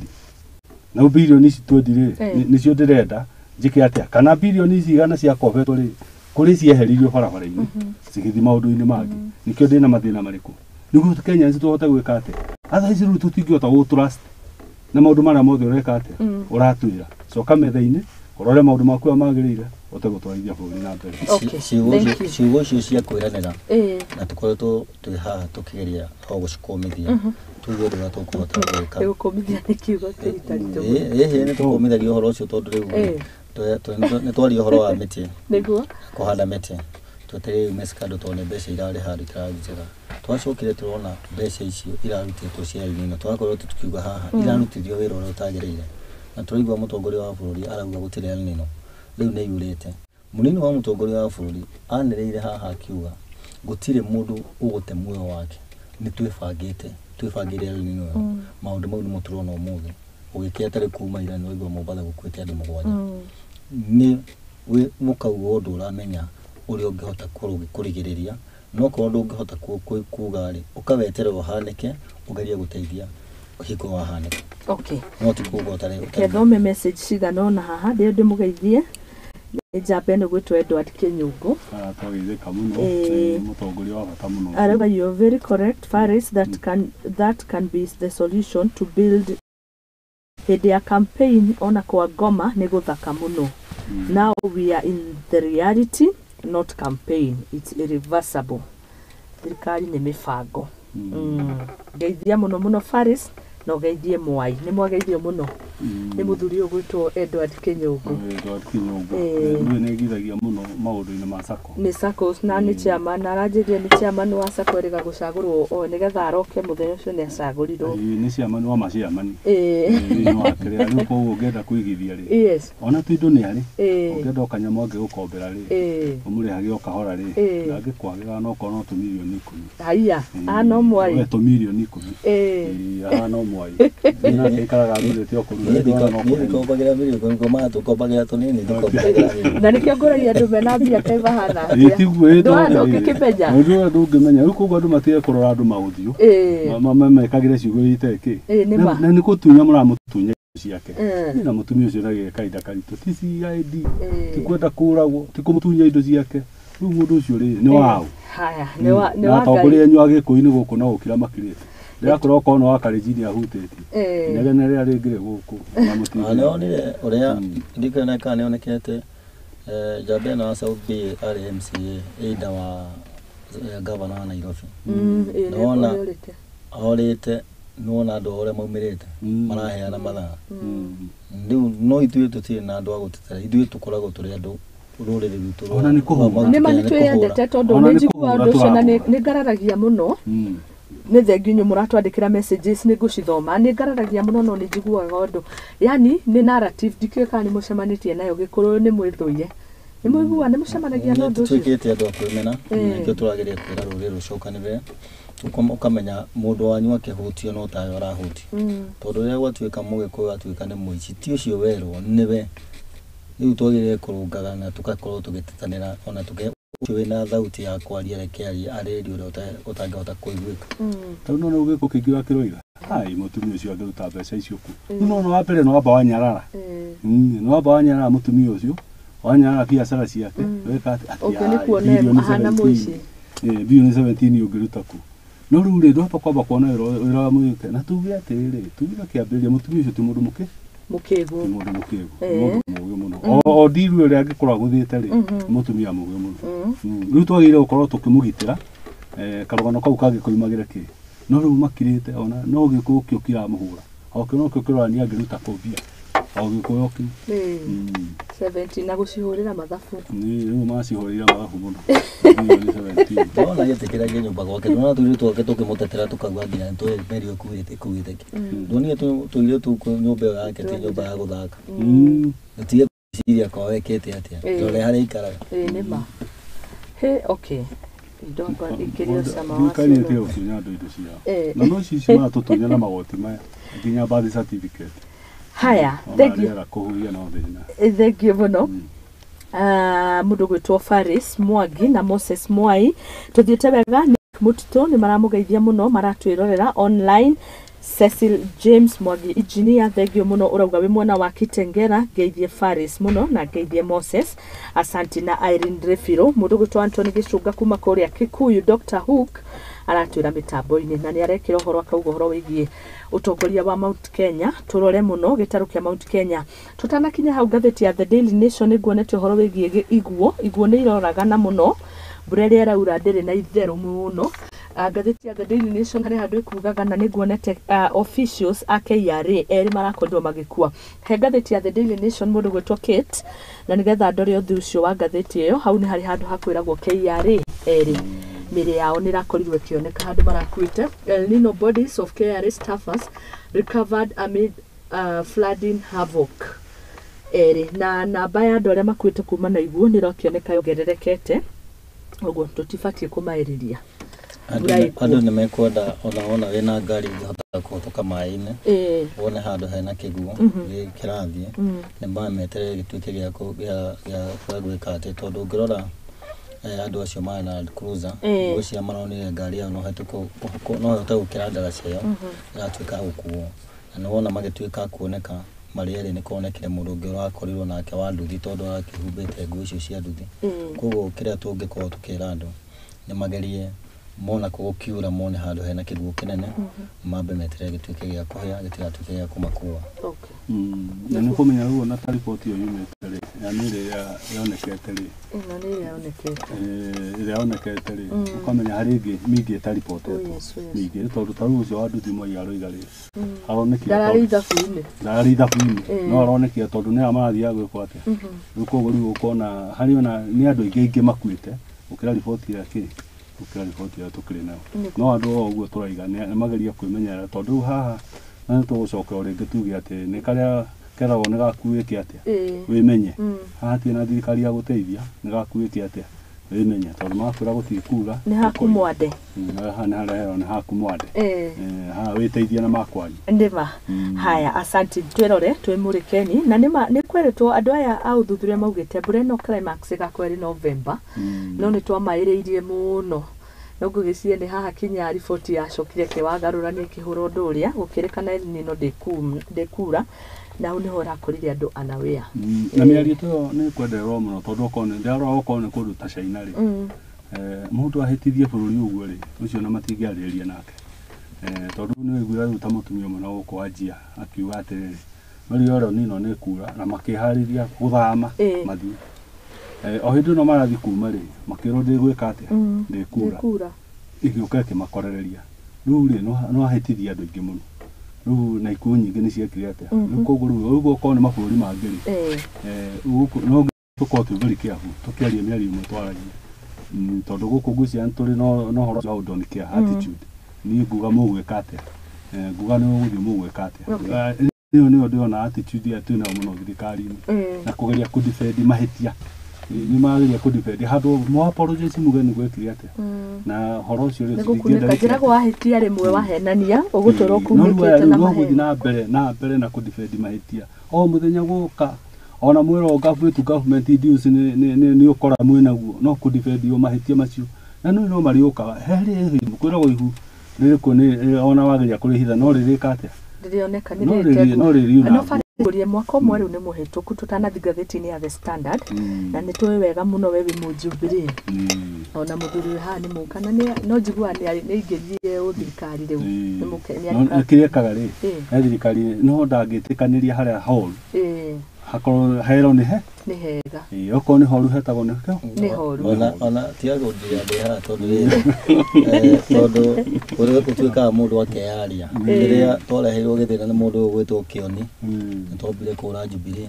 Na birioni ici 20 rĩ, nĩcio ndĩrenda njĩke atĩa? Kana birioni ici 100 ciakobetwo rĩ, kũrĩ cieheririo barabara-inĩ, cigĩthiĩ maũndũ-inĩ mangĩ. Nĩkĩo ndĩna mathĩna marĩkũ? Nĩguo Kenyans tũhote gwĩka atĩa? Otherwise rĩu tũtingĩhota gũ trust na maũndũ marĩa mothe ũreka atĩa? Ũratwĩra. Coka metha-inĩ, ũrore maũndũ maku ũrĩa magĩrĩire, ũhote gũtwarithia bũrũri na mbere. Okay, thank you. Ciugo icio cia kwĩranĩra na tũkoretwo twĩ haha tũkĩgeria o gũcikũmithia tuge ũndũ ũrĩa tũkũhota gwĩka. Gũkũmithia nĩ kiugo kĩritaritũ. Ĩhĩ nĩ tũkũmithagia ũhoro ũcio tondũ rĩu nĩ twaria ũhoro wa mĩtĩ, Nĩguo kũhanda mĩtĩ, twetereire yume scandal tondũ nĩ mbeca irarĩ handũ itararĩ njega. Twacokire tũrona mbeca icio irarutĩtwo cia El Nino, twakoretwo tũkiuga haha irarutithio wĩra ũrĩa ũtagĩrĩire, na tũraigua mũtongoria wa bũrũri arauga gũtirĩ El Nino, rĩu nĩ yurĩte. Mũnini wa mũtongoria wa bũrũri anĩrĩire haha akiuga gũtirĩ mũndũ ũgũte muoyo wake, nĩ twĩbangĩte, twĩbangĩire El Nino ĩyo. Maũndũ mau nĩmo tũrona ũmũthĩ ũgĩkĩa tarĩ kuma ira nĩ waigua Mombatha gũkuĩte andũ 7. Nĩ mũkauga ũndũ ũramenya ũrĩa ũngĩhota kũrigĩrĩria, no korwo ndũngĩhota kuga rĩ, ũkaweterera ũhanĩke, ũgerie gũteithia hingo wahanĩka. Okay. No ti kuga ũtarĩ. Kethome message cigana ũna haha ndĩyo ndĩmũgeithie. Nĩ njamba ĩno gwĩtwo Edward Kĩnyũngũ. Twagĩthĩka mũno, nĩ mũtongoria wa bata mũno. Arauga you are very correct Faris, that can be the solution to build hĩndĩ ya campaign ona kwa ngoma nĩ gũthaka mũno. Now we are in the reality, not campaign. It's irreversible. Thirikari nĩ mĩbango. Ngeithia mũno mũno Faris, na ũgeithie Mwai. Nĩ mwageithio mũno. Nĩ mũthuri ũyũ gwĩtwo Edward Kĩnyũngũ. Edward Kĩnyũngũ. Rĩu nĩ aigithagia mũno maũndũ-inĩ ma SACCO. Nĩ SACCOs na nĩ chairman, aranjĩrire nĩ chairman wa SACCO erĩga gũcagũrwo o nĩgetha aroke mũthenya ũcio nĩ acagũrirwo. Nĩ chairman wa maciamani. Thĩinĩ wa kĩrĩa rĩu koguo ũngĩenda kũigithia rĩ. Yes. Ona tu indo nĩ arĩ. Ũngĩenda o kanyamũ angĩgũkombera rĩ. Ũmũrĩhage o kahora rĩ. Ndangĩkwagĩra no korwo no tũmirioni 10. Haiya, no Mwai. We tũmirioni 10. Ahana Mwai. Nake aikaraga athurĩte o kũruta. Niĩ ndikombagĩra mirioni 10, ngomaga tũkombagĩra tũnini, ndikombagĩra mirioni. Na nĩkĩo ngũragia andũ mena mbia kaĩ mahana atĩa. Ndũngĩkĩmenya. Ũndũ ũrĩa ndũngĩmenya. Rĩu koguo andũ matige kũrora andũ maũthiũ. Mekagĩre ciugo iria itarĩ kĩ. Na nĩ kũtunya mũramũtunya ciake. Na mũtumia ũcio ndagĩe kahinda karitũ. Ti CID, ti kwenda kũragwo, ti kũmũtunya indo ciake. Rĩu mũndũ ũcio rĩ, nĩ waũ? Haya, nĩ wa Na atongoria anyu a Gĩkũyũ-inĩ gũkũ no gũkira makirĩte. Ndĩrakorwo okorwo no wa Kalenjin ahutĩtie. Inegene rĩrĩa rĩngĩ rĩ gũkũ. Nĩwonire ũrĩa ndikĩona kana nĩonekete njamba ĩno ya South B arĩ MCA either wa governor wa Nairobi. Nĩwona orĩte, nĩwona andũ ũrĩa maumĩrĩte maraheana mathaa. Rĩu no ithuĩ tũtirĩ na andũ a gũtetera, ithuĩ tũkoragwo tũrĩ andũ rũrĩrĩ rwitũ. Ona nĩ kũhũra. Nĩ ma nĩ twĩyendete tondũ nĩ njiguaga ũndũ ũcio na nĩ ngararagia mũno. Nĩ thengiũ inyuĩ mũratwandĩkĩra messages nĩ ngũcithoma, nĩ ngararagia mũno no nĩ njiguaga ũndũ. Yani nĩ narrative ndikĩũĩ kana nĩ mũcemanĩtie nayo Gĩkũyũ nĩ mwĩthũire. Nĩ mũiguaga nĩ mũcemanagia na ũndũ ũcio? Tũtuĩkĩte andũ a kwĩmena, nĩkĩo tũrageria kwĩra rũrĩrĩ rũcokanĩrĩre. Ũkamenya mũndũ wanyu akĩhutio no tawe arahutio. Tondũ rĩrĩa gwatuĩka Mũgĩkũyũ atuĩka nĩ mũici, ti ũcio werwo nĩwe. Rĩu twagĩrĩire kũrũngaga na tũgakorwo tũgĩtetanĩra ona tũke ũcio wĩna thauti ya kwaria reke arie arĩrie ũrĩa ũtangĩhota kũiguĩka. Tondũ no gĩko kĩingĩ ũrakĩroiga. Ai mũtumia ũcio angĩruta mbeca icio kũ. Rĩu no wa mbere no wamba wanyarara. No wamba wanyarara mũtumia ũcio, wanyarara biacara ciake, weka atĩ Ũkĩ nĩ kuona ahana mũici. Bilioni 17 ũngĩruta kũ. No rĩu rĩ ndwamba kwamba kuona wĩra wa mwĩke. Na tuge atĩrĩrĩ, tuge kĩambĩrĩria mũtumia ũcio ti mũndũ mũkĩ. Mũkĩgu. Ti mũndũ mũkĩgu. Mũndũ mũũgĩ mũno. O ndiru ĩrĩa angĩkorwo agũthĩte rĩ, mũtumia mũũgĩ mũno. Rĩu twagĩrĩire gũkorwo tũkĩmũgitĩra, karũgano kau kangĩkoimagĩra kĩ. No rĩu makirĩte ona no Gĩkũyũ kĩo kĩramũhũra. O kĩo no kĩo kĩrorania angĩruta kũ mbia. O Gĩkũyũ kĩu. 17 na gũcihũrĩra mathabu. Nĩ rĩu macihũrĩra mathabu mũno. Bilioni 17. Ndona gĩtĩkĩragia nyũmba gwake, ndona tũirĩtu twake tũkĩmũtetera tũkauga nginya nĩtũĩ meri ĩkuĩte kĩ. Ndonire tũirĩtu nyũmba ĩyo yake ti nyũmba ya gũthaka. Gũtige Ũgwĩciria kwa wekĩte atĩa? Rore harĩa ikaraga. Ĩĩ nĩ ma. He okay. Ndongo ikĩrio cama wa Thirikari nĩ ciũrũ. ĩtige gũtunya andũ indo ciao. Eh. Na no ici maratũtunya na magoti maya nginya birth certificate. Haya, Ona thank you. rĩera kũhuhia no thĩna. Thank you mũno. Mũndũ gwĩtwo Faris Mwangi na Moses Mwai tũthiĩte wega. Nick Mũtitũ nĩ maramũgeithia mũno, maratwĩrorera online. Cecil James Mwangi engineer, thank you mũno, ũrauga wĩ mwena wa Kitengera. Ngeithie Faris mũno na ngeithie Moses, asanti, na Irene Refiro. Mũndũ gwĩtwo Anthony Gĩcũnga kuma kũrĩa Kikuyu, Dr Hook aratwĩra mĩtambo-inĩ na nĩ arekĩra ũhoro akauga ũhoro wĩgiĩ ũtongoria wa Mount Kenya. Tũrore mũno gĩtarũ kĩa Mount Kenya. Tũtanakinya hau, ngathĩti ya The Daily Nation nĩnguonete ũhoro wĩgiĩ iguo. Iguo nĩ iroragana mũno, mbura ĩrĩa ĩraura ndĩrĩ na itherũ mũno. Ngathĩti ya The Daily Nation harĩ handũ ĩkugaga na nĩnguonete officials a KRA erĩ marakorirwo magĩkua. He ngathĩti ya The Daily Nation mũndũ gwĩtwo Kate, na nĩgetha ndore ũthĩ ũcio wa ngathĩti ĩyo, hau nĩ harĩ handũ hakwĩragwo KRA erĩ mĩrĩ yao nĩ ĩrakorirwo ĩkĩoneka handũ marakuĩte. El Nino bodies of KRA staffers recovered amid flooding havoc. Erĩ na namba ya andũ arĩa makuĩte kuma na iguo nĩ ĩrakĩoneka yongererekete, ũguo tũtibatiĩ kũmaĩrĩria. Mbura ĩkuo. Andũ nĩ mekwenda ona wona wĩna ngari ũngĩhota kũhĩtũka maĩ-inĩ, wone handũ hena kĩguo kĩrathiĩ, nĩ mameterere gĩtuĩke gĩa gĩa gwĩka atĩ, tondũ ũngĩrora andũ acio marĩ na Land Cruiser, ngwĩciria maronire ngari yao no ĩhote gũkĩra ndaraca ĩyo ĩratuĩka ya gũkuo, na nĩ wona magĩtuĩka a kuoneka marĩ erĩ. Nĩ kuonekire mũndũ ũngĩ ũrakorirwo nake wa nduthi, tondũ arakĩhumbĩte nguo icio cia nduthi. Koguo kĩrĩa tũngĩkorwo tũkĩra andũ nĩ magerie mona gũkiura, mone handũ hena kĩguo kĩnene, mambe meterere gĩtuĩke gĩa kũhĩa gĩtigatuĩke gĩa kũmakua. Na nĩ kũmenya rĩu ona ta riboti ĩyo yumĩte rĩ, ya nĩ ĩrĩa yonekete rĩ, Ĩno nĩ ĩrĩa yonekete. Ĩrĩa yonekete rĩ, ũkamenya harĩ ĩngĩ mĩingĩ ĩtaribotetwo. Oh, yes. Mĩingĩ, tondũ ta rĩu ũcio wa nduthi Mwai aroiga rĩ, aronekire Ndararĩ ithabu-inĩ. Ndararĩ ithabu-inĩ, no aronekire tondũ nĩ aya marathiaga gwĩkwo atĩa. Rĩu koguo rĩu ũkona harĩ ona nĩ andũ aingĩ aingĩ makuĩte gũkĩra riboti ĩrĩa kĩ gũkĩra riboti ĩrĩa tũkĩrĩ nayo. No andũ o ũguo tũraiga nĩ magerie kwĩmenyerera, tondũ rĩu haha na nĩ tũgũcoka o rĩngĩ tuge atĩ nĩ karĩa keragwo nĩ gakuĩke atĩa, wĩmenye. Haha hatirĩ na thirikari ya gũteithia, nĩ gakuĩke atĩa, wĩmenye, tondũ makwĩra gũtirĩ kura. Nĩ haku mwande. Haha nĩ harĩa herwo nĩ haku mwande. Haha wĩteithie na makwanyu. Nĩma. Haya, asanti. Twĩrore twĩmũrĩkeni na nĩma nĩ kwerĩtwo andũ aya a ũthuthuria maugĩte mbura ĩno climax ĩgakorwo ĩrĩ November, no nĩ twamaĩrĩirie mũno, no ngũgĩciria nĩ haha kinya riboti yacokire ĩkĩwagarũrania ĩkĩhũra ũndũ ũrĩa gũkĩrĩkana El Nino ndĩkura, na hau nĩho ũrakorire andũ anawea. Na mĩario ta ĩyo nĩ kwendererwo mũno, tondũ okorwo nĩ ndĩrarora okorwo nĩ kũndũ ta China rĩ, mũndũ ahĩtithie bũrũri ũguo rĩ, ũcio na matingĩarĩrĩria nake. Tondũ nĩ waiguire rĩu ta mũtumia ũmwe na gũkũ wanjia akiuga atĩrĩrĩ, Mario El Nino nĩ kura na makĩharĩria gũthama mathiĩ. O hĩndĩ ĩno marathiĩ kuma rĩ, makĩrwo ndĩgwĩka atĩa, ndĩkura. Ndĩkura. Ĩgĩũka ĩkĩmakorereria. Rĩu rĩ, no ahĩtithie andũ aingĩ mũno rĩu, na ikuũ nyingĩ nĩ ciekire atĩa. Rĩu koguo rĩu ũguo okorwo nĩ mabũrũri mangĩ rĩ, gũkũ no tũkorwo twĩ very careful tũkĩaria mĩario ĩmwe twaragia. Tondũ gũkũ ngwĩciria nĩ tũrĩ no ũhoro wa don't care attitude. Niĩ nguga mũgwĩka atĩa, nguga nĩ ũgũthiĩ mũgwĩka atĩa. Ĩyo nĩyo ndĩrona attitude ĩrĩa twĩnayo mũno thirikari-inĩ, na kũgeria kũdefend mahĩtia. Nĩ marageria kũdefend handũ mo apologize muge nĩ gwekire atĩa, na ũhoro ũcio rĩ, Nĩ gũkunĩka njĩragwo wahĩtia rĩmwe wahenania ũgũtũra no rĩu ũkunĩkĩte na no gũthiĩ maheni. na mbere na kũdefend mahĩtia o mũthenya gũka, ona mwĩrwo government to government deals nĩ ũkora mwĩnaguo, no kũdefend o mahĩtia macio, na nĩ no marĩũkaga harĩ kwĩragwo ihu rĩrĩkũ nĩ ona wageria kũrĩhitha no rĩrĩka atĩa. Rĩrĩoneka nĩ No no rĩriuna. No barĩrie mwaka ũmwe rĩu nĩ mũhĩtũku tũtanathi ngathĩti-inĩ ya The Standard, na nĩ tũĩ wega mũno we wĩ mũjubilee, ona mũthuri wĩ haha nĩ mũkana no njiguaga nĩ aingĩrire ũthirikari rĩu nĩ No kĩrĩa ekaga rĩ, he thirikari no ndangĩtĩkanĩria harĩa horu, hakorwo herwo nĩ he nĩ hega. Ĩĩ, okorwo nĩ horu hetagwo nĩ kĩo. Nĩ horu. Ona tiga kũnjĩra ndĩ haha, tondũ rĩrĩ, tondũ ũrĩa gũtuĩkaga mũndũ akeyaria, rĩrĩa twareheirwo gĩthĩna nĩ mũndũ ũyũ ũgwĩtwo Kĩoni, nĩ twambire kũra Jubilee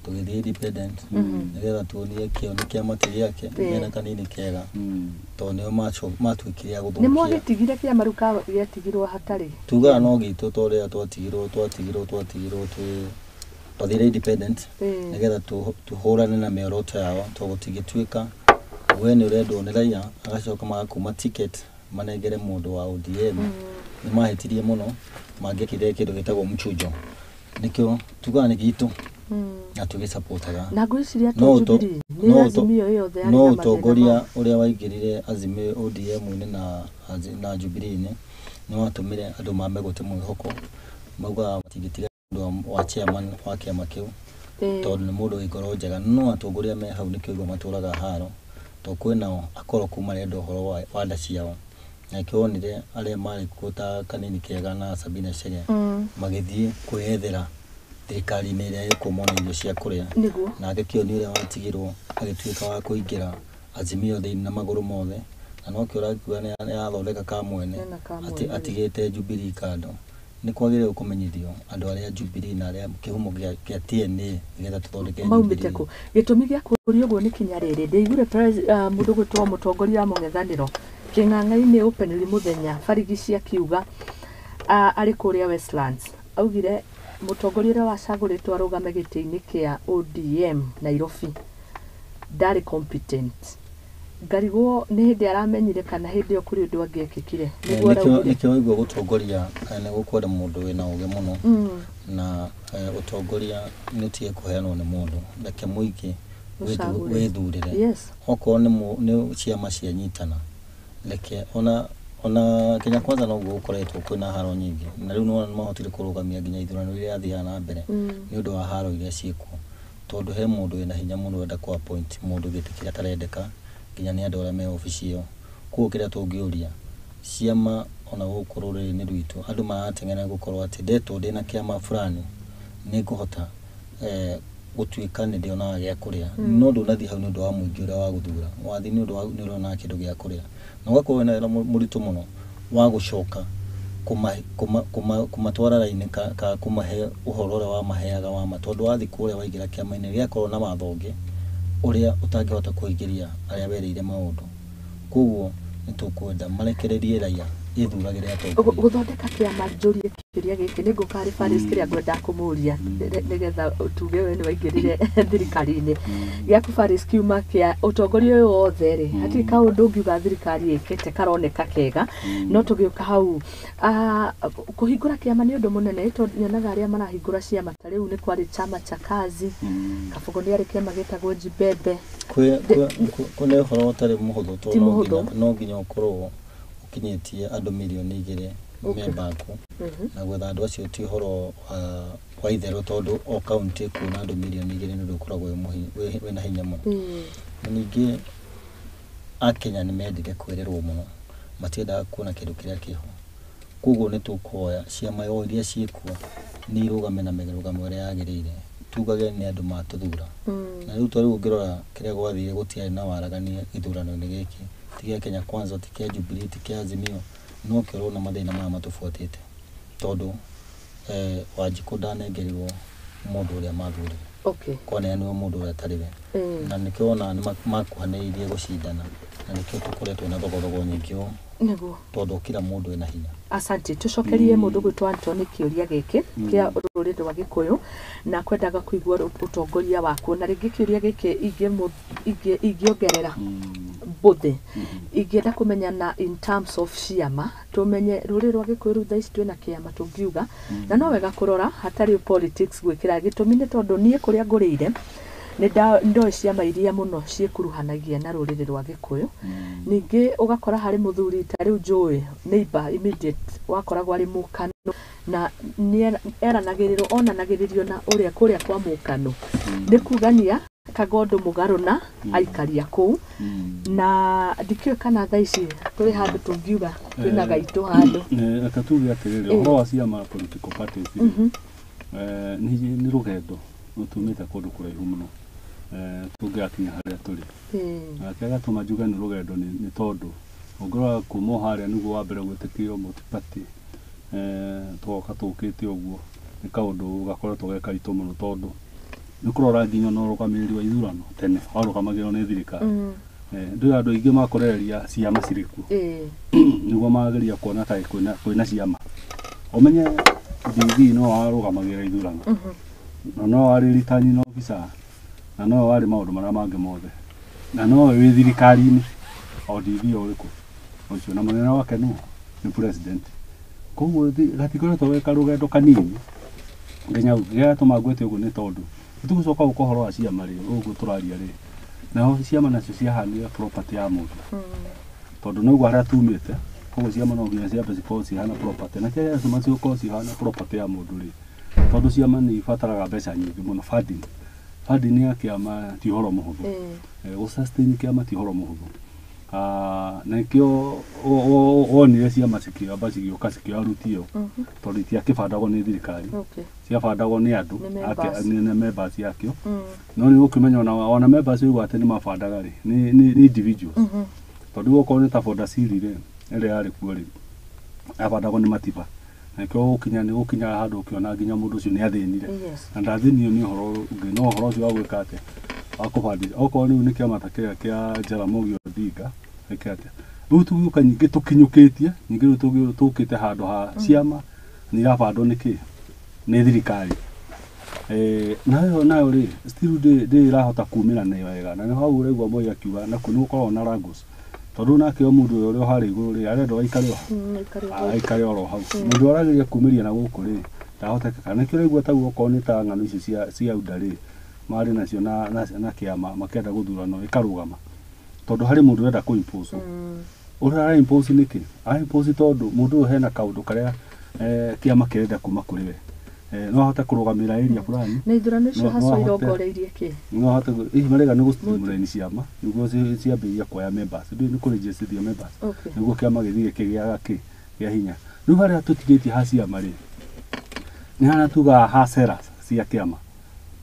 tũgĩthiĩ independent nĩgetha tuonie Kĩoni kĩama ti gĩake mena kanini kega, tondũ nĩo matuĩkire a Nĩ gũthũkia. Mwagĩtigire kĩama rĩu ka gĩatigirwo hatarĩ Tugaga no gitũ, tondũ rĩrĩa twatigirwo twĩ Twathire independent nĩgetha tũhũrane na mĩoroto yao, tondũ gũtingĩtuĩka we nĩ ũrendwo nĩ raia agacoka magakuma ticket manengere mũndũ wa ODM. Nĩ mahĩtirie mũno, mangĩekire kĩndũ gĩtagwo mchujo, nĩkĩo tugaga nĩ gitũ na tũgĩcapotaga. Na ngwĩciria to Jubilee nĩ Azimio yothe yarĩ no na mathĩna ũtongoria mau. Ũrĩa waingĩrire Azimio ODM-inĩ na Jubilee-inĩ nĩ watũmire andũ mambe gũte mwĩhoko, maugaga matingĩtiga mũndũ wa chairman wa kĩama kĩu tondũ nĩ mũndũ wĩ ngoro njega, no atongoria me hau nĩkĩo igua matũraga haro, tondũ kwĩnao akoroku marenda ũhoro wa nda ciao, na nĩkĩo wonire arĩa marĩ kuo ta Kanini Kega na Sabina Chege magĩthiĩ kwĩyethera thirikari-inĩ ĩrĩa ĩkũmona irio cia kũrĩa. Nake Kĩoni ũrĩa watigirwo agĩtuĩka wa kũingĩra Azimio thĩinĩ na magũrũ mothe, na nokĩo ũrakiuga nĩ arathondeka kamwene. Ena kamwene. Atigĩte Jubilee kando. Nĩ kwagĩrĩirwo kũmenyithio andũ arĩa Jubilee na arĩa kĩhumo kĩa TNA nĩgetha tũthondeke maumĩte Jubilee. Kũ gĩtũmi gĩa kũũria ũguo nĩ kinya rĩrĩ ndĩiguire mũndũ gwĩtwo mũtongoria wa mũng'ethanĩro kĩng'ang'a-inĩ openly mũthenya barigici akiuga arĩ kũrĩa Westlands, augire mũtongoria ũrĩa wacagũrĩtwo arũgame gĩtĩ-inĩ kĩa ODM Nairobi ndarĩ competent. Ngarigwo nĩ hĩndĩ aramenyire kana hĩndĩ ĩyo kũrĩ ũndũ angĩekĩkire nĩguo araugire. Nĩkĩo waigua gũtongoria nĩ gũkwenda mũndũ wĩna ũgĩ mũno na ũtongoria nĩ ũtige kũheanwo nĩ mũndũ, reke mũingĩ Ũcagũre. wĩthurĩre. Okorwo nĩ ciama cianyitana, reke ona Kenya Kwanza noguo gũkoretwo kwĩna haro nyingĩ, na rĩu nĩwona nĩmahotire kũrũgamia nginya ithurano iria irathiaga na mbere nĩ ũndũ wa haro iria ciĩkuo, tondũ he mũndũ wĩna hinya mũno ũrenda kũ appoint mũndũ gĩtĩ kĩrĩa atarendeka nginya nĩ andũ arĩa me obici ĩyo. Koguo kĩrĩa tũngĩũria ciama ona gũkũ rũrĩrĩ-inĩ rwitũ, andũ marateng'era gũkorwo atĩ ndetwo ndĩna kĩama fulani nĩ ngũhota gũtuĩka nĩ ndĩonaga gĩa kũrĩa, no ndũnathiĩ hau nĩ ũndũ wa mũingĩ ũrĩa wa gũthura, wathiĩ nĩ ũndũ wa nĩ ũrĩonaga kĩndũ gĩa kũrĩa, na ũgakorwo wĩna wĩra mũritũ mũno wa gũcoka kũmatwara raini ka kũmahe ũhoro ũrĩa wamaheaga wa ma, tondũ wathiĩ kũrĩa waingĩra kĩama-inĩ gĩakorwo na watho ũngĩ ũrĩa ũtangĩhota kũhingĩria arĩa werĩire maũndũ. Koguo nĩ tũkwenda marekererie raia ĩthuragĩre atongoria. Gũthondeka kĩama, njũrie kĩũria gĩkĩ nĩ ngũka harĩ Faris kĩrĩa ngwendaga kũmũria nĩgetha tuge we nĩ waingĩrire thirikari-inĩ gĩaku Faris kiuma kĩa ũtongoria ũyũ wothe rĩ, hatirĩ kaũndũ ũngiuga thirikari ĩkĩte karoneka kega, no tũgĩũka hau kũhingũra kĩama nĩ ũndũ mũnene, tondũ nyonaga arĩa marahingũra ciama ta rĩu nĩ kwarĩ chama cha kazi, Kabogo nĩ arĩ kĩama gĩtagwo Jibembe. Kwĩ ũhoro ũtarĩ mũhũthũ Ti tondũ mũhũthũ. No nginya ũkorwo ũkinyĩtie andũ 2 mirioni memba aku, na gwetha andũ acio ti ũhoro wa itherũ, tondũ o kaunti kuona andũ 2 mirioni nĩ ũndũ ũkoragwo wĩna hinya mũno. Na ningĩ akenya nĩ mendire kwĩrĩrwo mũno, matiendaga kuona kĩndũ kĩrĩa kĩho. Koguo nĩ tũkũhoya ciama o iria ciĩkuo nĩ irũgame na mĩrũgamo ĩrĩa yagĩrĩire, tugage nĩ andũ matũthura. Na rĩu ta rĩu ũngĩrora kĩrĩa gwathire, gũtiarĩ na waragania gĩthurano-inĩ gĩkĩ, ti gĩa Kenya Kwanza, ti kĩa Jubilee, ti kĩa Azimio, no kĩo ũrona mathĩna maya matũbuatĩte, tondũ Wanjikũ ndanengerirwo mũndũ ũrĩa mathurire, kwaneanirwo mũndũ ũrĩa atarĩ we, na nĩkĩo wonaga nĩ makuhanĩrĩirie gũcindana, na nĩkĩo tũkoretwo na thogothogo nyingĩ ũũ, tondũ kila mũndũ ena hinya. Asante. Tucokerie mũndũ gwĩtwo Antony kĩũria gĩkĩ kĩa rũrĩrĩ rwa Gĩkũyũ na kwendaga kũigua ũtongoria wakuo, na rĩngĩ kĩũria gĩkĩ ingĩongerera mbũthĩ, ingĩenda kũmenya na in terms of ciama, tũmenye rũrĩrĩ rwa Gĩkũyũ rĩu thaa ici twĩna kĩama tũngiuga, na no wega kũrora hatarĩ politics gwĩkĩra gĩtũmi, nĩ tondũ niĩ kũrĩa ngũrĩire nĩ ndoĩ ciama iria mũno ciĩkuruhanagia na rũrĩrĩ rwa Gĩkũyũ. Ningĩ ũgakora harĩ mũthuri ta rĩu njũĩ neighbor immediate wakoragwo arĩ mũkano na nĩ eranagĩrĩrwo onanagĩrĩrio na ũrĩa kũrĩa kwa mũkano, nĩ kugania kaga ũndũ mũgarũ na aikari a kũu, na ndikĩũĩ kana thaa ici kũrĩ handũ tũngiuga twĩna gaitũ handũ. Reke tuge atĩrĩrĩ, ũhoro wa ciama political parties rĩ, nĩ rũgendo rũtumĩte kũndũ kũraihu mũno tũngĩgakinya harĩa tũrĩ. Na kĩrĩa gĩatũma njuge nĩ rũgendo nĩ tondũ ũngĩrora kuma o harĩa nĩguo wa mbere gwĩtĩkĩrio multi-party, tũgoka tũkĩte ũguo, nĩ kaũndũ gakoretwo ge karitũ mũno, tondũ nĩ kũrora nginya ona ũrũgamĩrĩri wa ithurano tene warũgamagĩrĩrwo nĩ thirikari. Ndũĩ andũ aingĩ makorereria ciama cirĩ kuo nĩguo mageria kuona ta kwĩna ciama, ũmenye DV no warũgamagĩrĩra ithurano. na no warĩ returning officer, na no warĩ maũndũ marĩa mangĩ mothe, na no wĩ thirikari-inĩ o DV ũrĩkũ ũcio, na mũnene wake nũ nĩ president. Koguo gatikoretwo ge karũgendo kanini nginya gĩatũma ngwete ũguo nĩ tondũ nĩtũgũcoka gũka ũhoro wa ciama rĩ, ũguo tũraria rĩ, naho ciama nacio ciahanire property ya mũndũ, tondũ noguo harĩa tumĩte, koguo ciama no nginya ciambe cikorwo cihana property, na kĩrĩa gĩatũma cikorwo cihana property ya mũndũ rĩ, tondũ ciama nĩ ibataraga mbeca nyingĩ mũno. Funding ya kĩama ti ũhoro mũhũthũ, gũ sustain kĩama ti ũhoro mũhũthũ. Na nĩkĩo wonire ciama cikĩamba cigĩũka cikĩoya ruti ĩyo, tondũ itiakĩbandagwo nĩ thirikari, ciabandagwo nĩ andũ, nĩ members akĩo. No nĩ ũkĩmenya ona members ũguo atĩ nĩ mabandaga rĩ, nĩ individuals, tondũ okorwo nĩ ta Fodasili rĩ, ĩrĩa yarĩ kuo rĩ, yabandagwo nĩ Matiba, na nĩkĩo gũkinya nĩ gũkinya handũ ũkĩona nginya mũndũ ũcio nĩ athĩnire, na ndathĩnio nĩ ũhoro ũngĩ, no ũhoro ũcio wa gwĩka atĩa, wa kũbandithia. Okorwo rĩu nĩ kĩama ta kĩrĩa kĩa Jaramogi Odinga, ĩke atĩa, rĩu tũgĩũka nyingĩ tũkinyũkĩtie, nyingĩ rĩu tũkĩte handũ ha ciama nĩ irabandwo nĩ kĩ, nĩ thirikari. Nayo rĩ still ndĩ ĩrahota kumĩra na wega, na nĩ hau ũraigua Moi akiuga na kũ nĩ gũkoragwo na wrangles, tondũ nake o mũndũ ũrĩa harĩa igũrũ rĩ arenda aikare o aikare oro hau, mũndũ arageria kumĩria na gũkũ rĩ ndahotekeka. Nĩkĩo ũraigua taguo okorwo nĩ ta ng'ano icio cia UDA rĩ, marĩ nacio na kĩama makĩenda gũthurano ĩkarũgama, tondũ harĩ mũndũ ũrenda kũ impose. Ũrĩa ara impose nĩkĩ? Ara impose tondũ mũndũ ũyũ hena kaũndũ karĩa kĩama kĩrenda kuma kũrĩ we. No ahote kũrũgamĩra area fulani. Na ithurano icio haco irongoreirie kĩ? No ahote hihi marega nĩ gũ-streamline ciama nĩguo ciambĩrĩria kuoya members, nĩ kũ-register members, nĩguo kĩama gĩthiĩ kĩgĩaga kĩ kĩa hinya. Rĩu harĩa tũtigĩtie ha ciama rĩ, nĩ harĩa tugaga ha sera cia kĩama,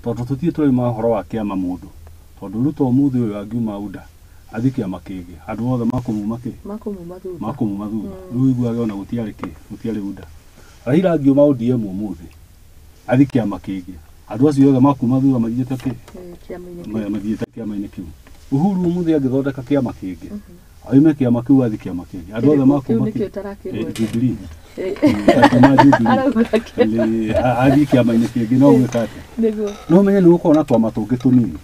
tondũ tũtirĩ tũrauma ũhoro wa kĩama mũndũ, tondũ Ruto ũmũthĩ ũyũ angiuma UDA athiĩ kĩama kĩngĩ, andũ othe makũmuma kĩ, makũmuma thutha. Rĩu iguage ona gũtiarĩ kĩ, gũtiarĩ UDA. Raila angiuma ODM ũmũthĩ athiĩ kĩama kĩngĩ, andũ acio othe makuma thutha mathiĩte kĩ, mathiĩte kĩama-inĩ kĩu. Uhuru ũmũthĩ angĩthondeka kĩama kĩngĩ, aume kĩama kĩu athiĩ kĩama kĩngĩ, andũ othe makuma kĩ, Jubilee athiĩ kĩama-inĩ kĩngĩ, no gwĩka atĩa? No ũmenye nĩ gũkorwo na twama tũngĩ tũnini,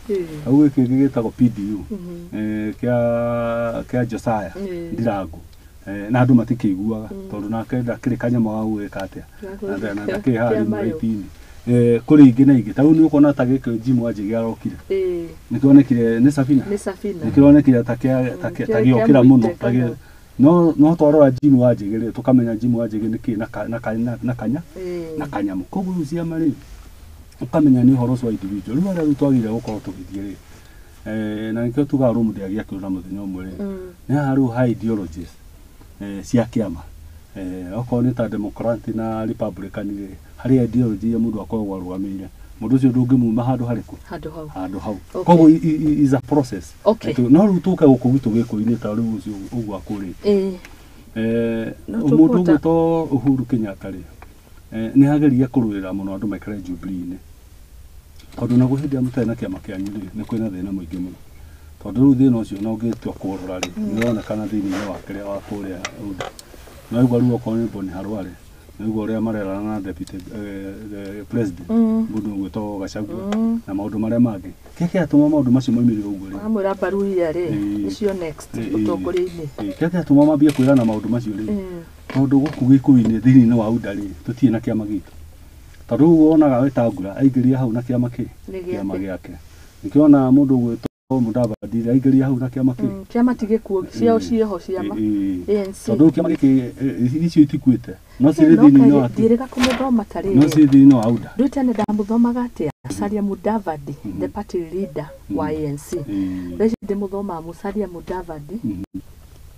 hau gĩkĩ gĩtagwo PDU kĩa Josiah Ndirango, na andũ matikĩiguaga tondũ nake ndakĩrĩ kanyamũ ga gwĩka atĩa, na ndakĩrĩ harĩa rimũ-inĩ. Kũrĩ ingĩ na ingĩ, ta rĩu nĩ ũkuona ta gĩkĩ Jim Wanjigi arokire, nĩkĩronekire nĩ Safina, nĩkĩronekire ta gĩokĩra mũno, no twarora Jim Wanjigi rĩ, tũkamenya Jim Wanjigi nĩ kĩ na kanyamũ. Koguo rĩu ciama rĩ, ũkamenya nĩ ũhoro ũcio wa individual. Rĩu harĩa rĩu twagĩrĩire gũkorwo tũgĩthiĩ rĩ, na nĩkĩo tugaga Rome ndĩagĩakĩrwo na mũthenya ũmwe rĩ, nĩ haha rĩu ha ideologies cia kĩama. Okorwo nĩ ta Democrat na Republican rĩ, harĩ ideology iria mũndũ akoragwo arũgamĩrĩire, mũndũ ũcio ndũngĩmuma handũ harĩkũ, handũ hau. Koguo is a process. No rĩu tũke gũkũ gwitũ gĩkũyũ-inĩ ta rĩu ũcio ũguo akũrĩte, mũndũ ũgwĩtwo Uhuru Kenyatta rĩ, nĩ ageria kũrũĩra mũno andũ maikare Jubilee-inĩ, tondũ naguo hĩndĩ ĩrĩa mũtarĩ na kĩama kĩanyu rĩ, nĩ kwĩna thĩna mũingĩ mũno, tondũ rĩu thĩna ũcio no ũngĩtua kũũrora rĩ, nĩ ũronekana thĩinĩ wa kĩrĩa wa kũrĩa UDA. No igua rĩu okorwo nĩ Boni Harware, nĩguo ũrĩa marerana na deputy president mũndũ ũgwĩtwo Gachagua na maũndũ marĩa mangĩ, kĩrĩa kĩratũma maũndũ macio maumĩrĩre ũguo rĩ, amwĩra Baruhia rĩ, nĩcio next ũtongoria-inĩ. Kĩrĩa kĩratũma mambie kwĩrana maũndũ macio rĩ, tondũ gũkũ gĩkũyũ-inĩ thĩinĩ wa UDA rĩ, tũtirĩ na kĩama gitũ, tondũ rĩu wonaga Wetangula aingĩria hau na kĩama kĩ, kĩama gĩake. Nĩkĩo wonaga mũndũ ũgwĩtwo Mudavadi aingĩria hau na kĩama kĩ, kĩama ti gĩkuũ, ciao ciĩho ciama ANC, tondũ kĩama gĩkĩ icio itikuĩte, no cirĩ thĩinĩ wa ndiĩrĩga kũmũthoma ta rĩrĩ, no cirĩ thĩinĩ wa UDA. Rĩu tene ndamũthomaga atĩa? Musalia Mudavadi, the party leader wa ANC. Thaa ici ndĩmũthomaga Musalia Mudavadi,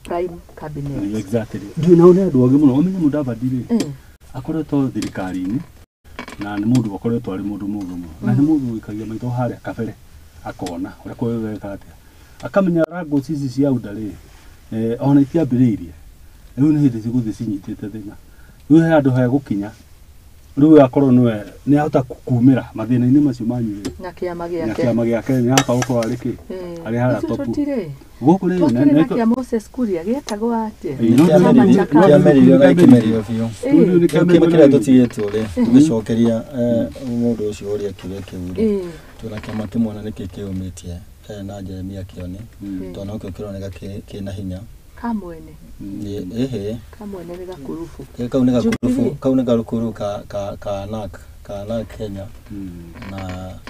prime cabinet. Exactly. Ndiũĩ nao nĩ andũ angĩ mũno. Ũmenye Mudavadi rĩ, akoretwo thirikari-inĩ na nĩ mũndũ akoretwo arĩ mũndũ mũũgĩ mũno, na nĩ mũndũ ũikagia maitho harĩa kabere akona ũrĩa kwĩweka atĩa, akamenya wrangles ici cia UDA rĩ, ona itiambĩrĩirie, rĩu nĩ hĩndĩ cigũthiĩ cinyitĩte thĩna. Rĩu he handũ hegũkinya Rĩu akorwo nĩwe nĩ ahota kumĩra mathĩna-inĩ macio manyu rĩ, Na kĩama na gĩake. kĩama gĩake nĩ ahota gũkorwo arĩ kĩ arĩ harĩa Ithuĩ top. tũtirĩ. Gũkũ rĩ, Twakĩrĩ na kĩa Moses Kuria gĩetagwo atĩa? Ĩĩ, no Chama cha KANU. Kĩameririo na ikĩmerio biũ. Ĩĩ. Nĩ Kĩu kĩama kĩrĩa tũtigĩtwo rĩ, tũgĩcokeria mũndũ ũcio ũrĩa kĩũria kĩu rĩ, Ĩĩ. twĩna kĩama kĩmwe na nĩkĩo kĩyũmĩtie na Jeremia Kĩoni, tondũ nokĩo kĩroneka kĩna hinya. Kamwene. Ĩhĩ. Kamwene nĩ gakurubu. Kau nĩ gakurubu, Jubilee. kau nĩ gakuru ka NARC, ka NARC Kenya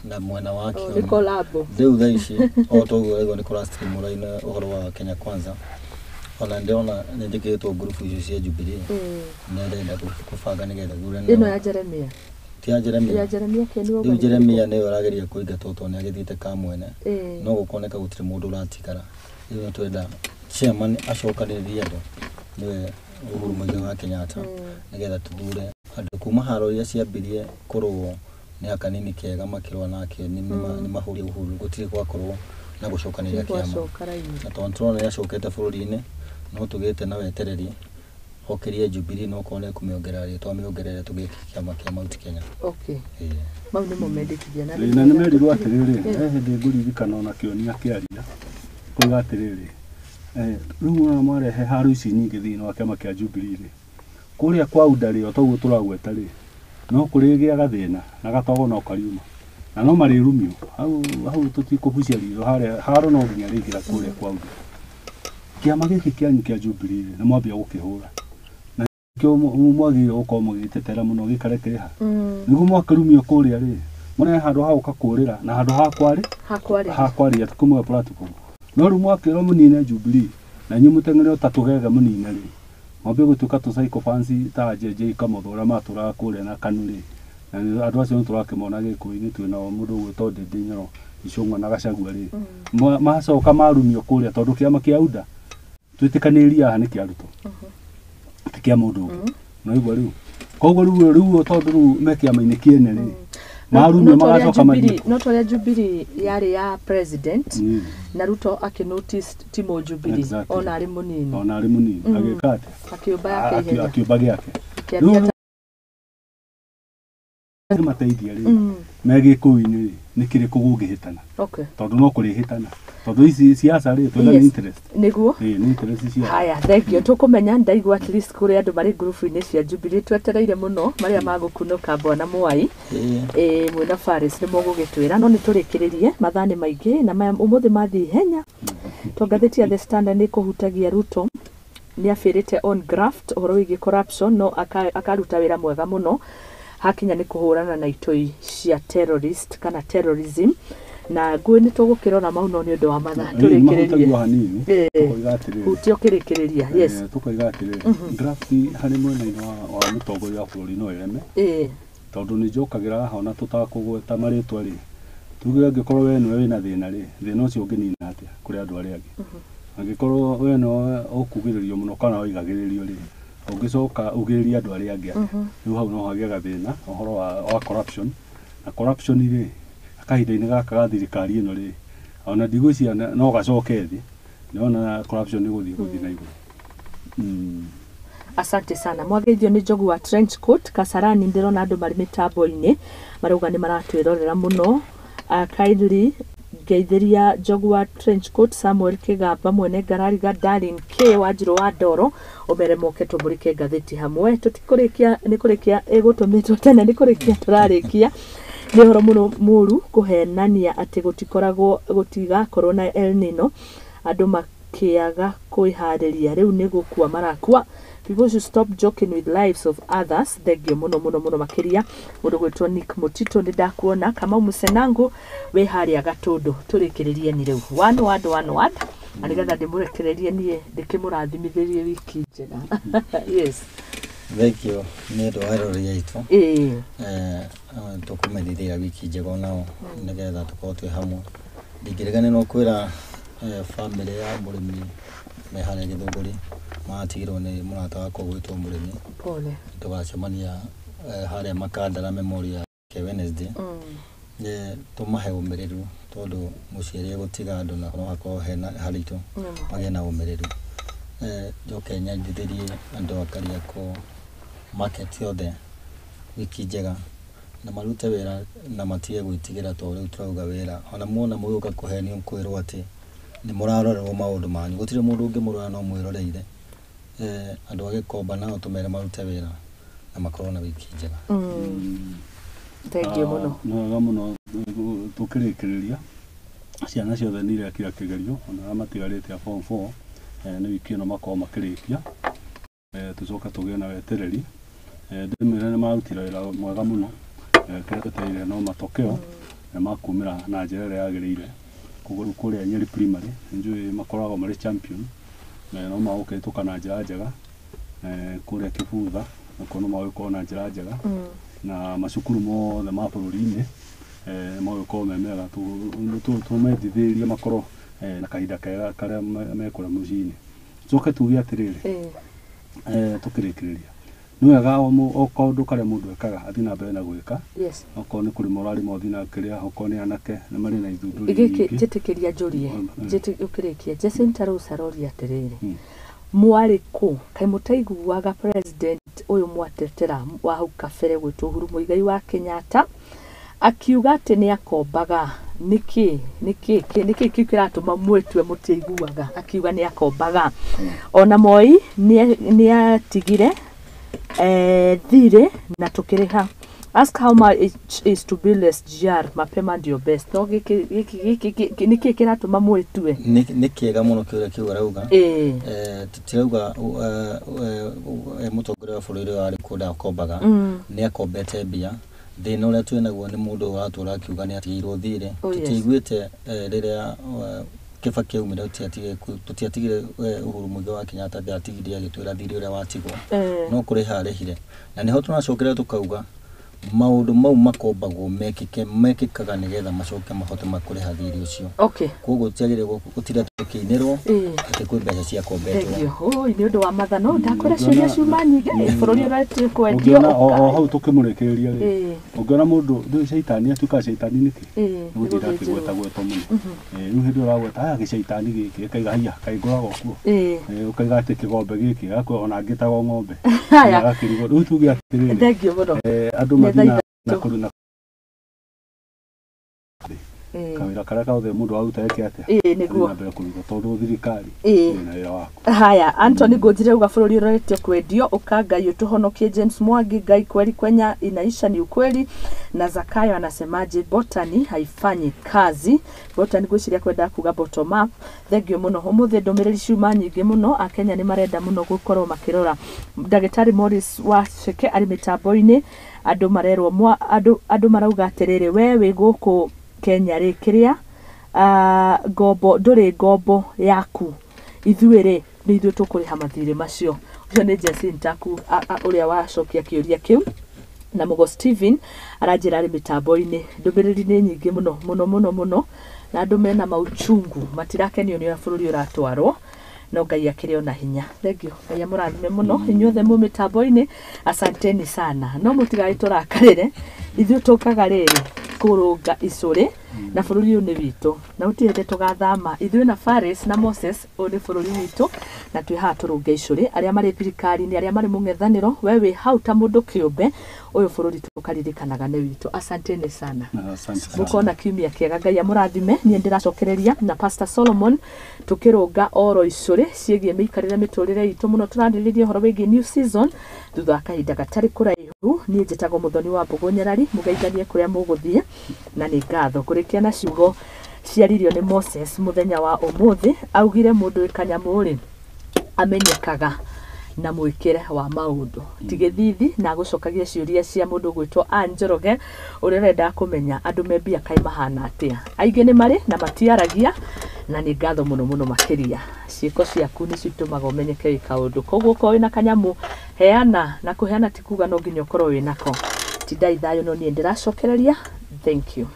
na mwena wa Oh, Kĩoni. nĩ collabo. Rĩu thaa ici o toguo ũraigua nĩ kũra stream raina ũhoro wa Kenya Kwanza, ona ndĩrona nĩ njĩkĩrĩtwo ngurubu icio cia Jubilee, nĩ ndĩrenda kũbanga nĩgetha thure Ĩno ya Jeremia. Ti ya Jeremia. Ya Jeremia Kĩoni Rĩu wauga nĩ Jeremia kĩrĩkũ? nĩwe ũrageria kũingatwo tondũ nĩ agĩthiĩte Kamwene, no gũkoneka gũtirĩ mũndũ ũratigara. Rĩu nĩ twenda chairman acokanĩrĩrie andũ, nĩwe Uhuru Muigai wa Kenyatta, nĩgetha tũthure andũ kuma haro iria ciambirie kũrũo nĩ akanini kega makĩrũa na Kĩoni, nĩ mahũrie Uhuru, gũtirĩ gwakorwo na gũcokanĩrĩria kĩama. Gwacoka raini. Na tondũ tũrona nĩ acokete bũrũri-inĩ, no tũgĩte na wetereri okĩrie Jubilee, no okorwo nĩ kũmĩongerera rĩtwa mĩongerere tũgĩke kĩama kĩa Mount Kenya. Okay. Ĩĩ. Mau nĩmo mendekithia na Na nĩ merirwo atĩrĩrĩ, he hĩndĩ ngũririkana ona Kĩoni akĩaria kuga atĩrĩrĩ, rĩu ona mwarehe haro ici nyingĩ thĩinĩ wa kĩama kĩa Jubilee rĩ, kũrĩa kwa UDA rĩ, o toguo tũragweta rĩ, no kũrĩgĩa gathĩna na gatogo no kariuma na no marĩrumio hau hau, tũtikũbucia ritho harĩa haro no nginya rĩingĩra kũrĩa kwa UDA. Kĩama gĩkĩ kĩanyu kĩa Jubilee rĩ, nĩ mwambia gũkĩhũra na kĩo mwagĩrĩirwo gũkorwo mũgĩtetera mũno gĩikare kĩrĩ ha nĩguo mwakĩrumio kũrĩa rĩ, mũne handũ ha gũka kũrĩra na handũ ha kwarĩ Hakwarĩ. Ha kwaria kũmwe platform, no rĩu mwakĩrwo mũnine Jubilee na inyuĩ mũteng'ere ta tũgege mũnine rĩ, mwambie gũtuĩka tũ sycophants ta JJ Kamotho ũrĩa matũraga kũrĩa na KANU rĩ, na andũ acio nĩ tũrakĩmona gĩkũyũ-inĩ, twĩnao mũndũ ũgwĩtwo Ndĩndĩ Nyoro, Icũng'wa na Gachagua rĩ, macoka marumio kũrĩa tondũ kĩama kĩa UDA twĩtĩkanĩria haha nĩ kĩa Ruto, ti kĩa mũndũ ũngĩ, no igua rĩu koguo rĩu tondũ rĩu me kĩama-inĩ kĩene rĩ, marumio magacoka mathiĩ No torĩa Jubilee yarĩ ya president na Ruto akĩ notice ti mũ Jubilee ona arĩ mũnini. Ona arĩ mũnini agĩka atĩa? Akĩũmba yake ihenya. Akĩũmba gĩake. Akĩambia Rĩu mateithia rĩ, me gĩkũyũ-inĩ rĩ, nĩ kĩrĩkũ gũngĩhĩtana? Tondũ no kũrĩhĩtana, tondũ ici siasa rĩ, twĩna nĩ interest. Nĩguo. Ĩĩ, nĩ interest cia Haya, thengio. Tũkũmenya ndaigua at least kũrĩ andũ marĩ ngurubu-inĩ cia Jubilee, twetereire mũno marĩa magũkunũka bwana Mwai. Ĩĩ. Ĩĩ, mwĩna Faris nĩ mũgũgĩtwĩra, no nĩ tũrĩkĩrĩrie, mathaa nĩ maingĩ na maya ũmũthĩ mathiĩ ihenya. To ngathĩti ya The Standard nĩ kũhutagia Ruto nĩ abĩrĩte on graft, ũhoro wĩgiĩ corruption, no akaruta wĩra mwega mũno hakinya nĩ kũhũrana na itoi cia terrorist kana terrorism, na ngũĩ nĩ tũgũkĩrora mau, no nĩ ũndũ wa mathaa Ĩĩ, nĩ tũrĩkĩrĩrie. mahutagio hanini. Tũkoiga atĩrĩrĩ, Hutia ũkĩrĩkĩrĩria, yes. Tũkoiga atĩrĩrĩ, graft harĩ mwena-inĩ wa mũtongoria wa bũrũri no ĩreme, tondũ nĩ njokagĩra haha ona tũtakũgweta marĩtwa rĩ, tuge angĩkorwo we nĩwe wĩna thĩna rĩ, thĩna ũcio ũngĩnina atĩa kũrĩ andũ arĩa angĩ? Angĩkorwo we nĩwe ũkugĩrĩrio mũno kana waigagĩrĩrio rĩ, ũngĩcoka ugĩrĩrie andũ arĩa angĩ atĩa? Rĩu hau no hagĩe gathĩna ũhoro wa corruption, na corruption rĩ, kahinda-inĩ gaka ga thirikari ĩno rĩ, ona ndigwĩciria no gacoke thĩ, ndĩrona corruption nĩ gũthiĩ na igũrũ. Asante sana. Mwageithio nĩ Njogu wa trench coat Kasarani, ndĩrona andũ marĩ mĩtambo-inĩ marauga nĩ maratwĩrorera mũno. Kindly ngeithĩria Njogu wa trench coat, Samuel Kĩgamba, mwene ngarariga, Darlin K Wanjirũ wa Ndoro, ũmere moke tũmũrĩke ngathĩti hamwe. Tũtikũrĩkia, nĩ kũrĩkia ĩgũtũmĩtwo tene, nĩ kũrĩkia tũrarĩkia. Nĩ ũhoro mũno mũru kũhenania atĩ gũtikoragwo, gũtigakorwo na El Nino, andũ makĩaga kwĩharĩria, rĩu nĩ gũkua marakua. People should stop joking with lives of others. Thengio mũno mũno mũno makĩria. Mũndũ gwĩtwo Nick Mũtito, nĩ ndakuona. Kamau Mũcenangu wĩ harĩa Gatũndũ. Tũrĩkĩrĩrie ni rĩu, one word, one word, na nĩgetha ndĩmũrekererie niĩ ndĩkĩmũrathimithĩrie wiki njega, yes. Thank you nĩ ũndũ wa eroreri aitũ. Tũkũmethithĩra wiki njega onao nĩgetha tũkorwo twĩ hamwe. Ndingĩriganĩrwo kwĩra bamĩrĩ ya mũrĩmi me harĩa Gĩthũngũri, maratigirwo nĩ mũrata wakwa gwĩtwo mũrĩmi. Pole. Tũgacemania harĩa Makandara Memorial ke Wednesday. Tũmahe ũmĩrĩru tondũ mũciĩ gũtiga andũ na no hakorwo hena haritũ, magĩe na ũmĩrĩru. Njoke nyendithĩrie andũ a Kariakoo market yothe. wiki njega na marute wĩra na matige gwĩtigĩra tondũ rĩu tũrauga wĩra. Ona muona mũgĩũka kũhenio kwĩrwo atĩ nĩ mũrarorerwo maũndũ manyu, gũtirĩ mũndũ ũngĩmũrora no mwĩroreire. Andũ a Gĩkomba nao tũmere marute wĩra na makorwo na wiki njega. Thank you mũno. Nĩ wega mũno tũkĩrĩkĩrĩria ciana ciothe nĩ irekira kĩgerio ona arĩa matigarĩte a form 4 nĩ wiki ĩno makorwo makĩrĩkia. Tũcoke tũgĩe na wetereri. Ndĩmwĩre nĩ marutire wĩra mwega mũno. Kĩrĩa twetereire no matokeo na makumĩra na njĩra ĩrĩa yagĩrĩire. Koguo rĩu kũrĩa Nyeri Primary nĩ njũĩ makoragwo marĩ champion no magũkĩhĩtũka na njĩra njega. Kũrĩa Kĩbutha nakuo no magũgĩkorwo na njĩra njega na macukuru mothe ma bũrũri-inĩ magũgĩkorwo me mega. Tũmendithĩrĩrie makorwo na kahinda kega karĩa mekũrĩa mũciĩ-inĩ. Tũcoke tuge atĩrĩrĩ, tũkĩrĩkĩrĩria nĩ wega o kaũndũ karĩa mũndũ ekaga athiĩ na mbere na gwĩka. Okorwo nĩ kũrĩma ũrarĩma ũthiĩ na kĩrĩa, okorwo nĩ anake nĩ marĩ na ithundũri Gĩkĩ nyingĩ. Njĩtĩkĩria njũrie. Ũkĩrĩkia Jacinta Rose aroria atĩrĩrĩ, mwarĩ kũ kaĩ mũtaiguaga president ũyũ mwatetera wa hau kabere gwĩtwo Uhuru Muigai wa Kenyatta akiuga atĩ nĩ akombaga? Nĩkĩ nĩkĩ nĩkĩ kĩu kĩratũma mwĩtue mũtiaiguaga akiuga nĩ akombaga? Ona Moi nĩ atigire thirĩ na tũkĩrĩha. Ask how much is to build SGR, mapema ndio best. No gĩkĩ gĩkĩ gĩkĩ nĩkĩ kĩratũma mwĩtue? Nĩ kĩega mũno kĩũria kĩu arauga. Tũtirauga mũtongoria wa bũrũri ũyũ arĩ kũu ndakombaga. Nĩ akombete mbia. Thĩna ũrĩa twĩ naguo nĩ mũndũ ũratũra akiuga nĩ atigĩirwo thirĩ. Tũtiaiguĩte rĩrĩa Kibaki aumire, tũtiatigire Uhuru Muigai wa Kenyatta ndatigire agĩtwĩra thirĩ ũrĩa watigwo no kũrĩha arĩhire, na nĩho tũracokera tũkauga maũndũ mau makombagwo mekĩke mekĩkaga nĩgetha macoke mahote makũrĩha thirĩ ũcio. Koguo tũtiagĩrĩirwo gũtinda tũkĩinĩrwo atĩ kwĩ mbeca ciakombetwo. Thank you. Oi, nĩ ũndũ wa mathano ndakwĩra ciũria ciuma nyingĩ. Bũrũri ũretiĩ kwendio. Ũngĩona o hau tũkĩmũrĩkĩrĩria rĩ, ũngĩona mũndũ ndũĩ caitani atuĩkaga caitani nĩkĩ? Nĩ gũtinda akĩgwetagwetwo mũno. Rĩu hĩndĩ ĩyo ũragweta aya gĩcaitani gĩkĩ ĩkaiga haiya kaĩ ngoragwo kuo. Ũkaiga atĩ kĩgombe gĩkĩ gakwe ona ngĩtagwo ng'ombe. Haya. Agakĩrigwo. Rĩu tuge atĩrĩrĩ, Thank you mũno. Andũ Nĩ mathiĩ thaa na 3. kũrĩ na kawĩra karĩa kaothe mũndũ aruta eke atĩa? Nĩguo. Athiĩ na mbere kũruta tondũ thirikari ĩna wĩra waku. Haya, Anthony Ngũnjire uga bũrũri ũroretio kwendio, ũka Ngai ũtũhonokie. James Mwangi, Ngai kweli kwenya inaisha ni ukweli. Na Zakayo anasemaje? Botany haifanyi kazi. Botany ngwĩciria kwenda kuga bottom up. Thank you mũno. Ũmũthĩ ndũmĩrĩri ciuma nyingĩ mũno. Akenya nĩ marenda mũno gũkorwo makĩrora ndagĩtarĩ Morris Wacheke arĩ mĩtambo-inĩ. Andũ marerwo andũ marauga atĩrĩrĩ, we wĩ gũkũ Kenya rĩ, kĩrĩa ngombo ndũrĩ ngombo yaku, ithuĩ rĩ nĩ ithuĩ tũkũrĩha mathirĩ macio. Ũcio nĩ Jacinta ku ũrĩa wacokia kĩũria kĩu. Na Mũgo Steven aranjĩra arĩ mĩtambo-inĩ. Ndũmĩrĩri nĩ nyingĩ mũno mũno mũno mũno, na andũ mena mauchungu matirakenio nĩ ũrĩa bũrũri ũratwarwo, no Ngai akĩrĩ ona hinya. Thank you. Ngai amũrathime mũno inyuothe mu mĩtambo-inĩ. Asanteni sana. No mũtigagĩtũrakarĩre, ithuĩ tũkaga rĩrĩ kũrũnga icũrĩ na bũrũri ũyũ nĩ witũ na gũtirĩ hĩndĩ tũgathama. Ithuĩ na Faris na Moses, ũyũ nĩ bũrũri witũ na twĩ haha tũrũnge icũrĩ. Arĩa marĩ thirikari-inĩ, arĩa marĩ mũng'ethanĩro, we wĩ hau ta mũndũ kĩũmbe, ũyũ bũrũri tũkaririkanaga nĩ witũ. Asanteni sana. Asante sana. Mũkona kiumia kĩega. Ngai amũrathime. Niĩ ndĩracokereria na Pastor Solomon tũkĩrũnga oro icũrĩ ciĩgiĩ mĩikarĩre mĩtũrĩre itũ mũno. Tũrarĩrĩria ũhoro wĩgiĩ new season thutha wa kahinda gatarĩ kũraihu. Niĩ njĩtagwo Mũthoni wa Mbũgũ Nyarari. Mũgeithanie kũrĩa mũgũthiĩ na nĩ ngatho kũrĩkia na ciugo ciaririo nĩ Moses mũthenya wa ũmũthĩ. Augire mũndũ wĩ kanyamũ rĩ amenyekaga na mwĩkĩre wa maũndũ ti gĩthithi. Na gũcokagia ciũria cia mũndũ gwĩtwo Ann Njoroge ũrĩa ũrenda kũmenya andũ me mbia kaĩ mahana atĩa. Aingĩ nĩ marĩ na matiaragia, na nĩ ngatho mũno mũno makĩria. Ciĩko ciaku nĩ citũmaga ũmenyeke wĩ kaũndũ. Koguo okorwo wĩna kanyamũ, heana, na kũheana ti kuga no nginya ũkorwo wĩnako. Tindai thayũ, no niĩ ndĩracokereria. Thank you.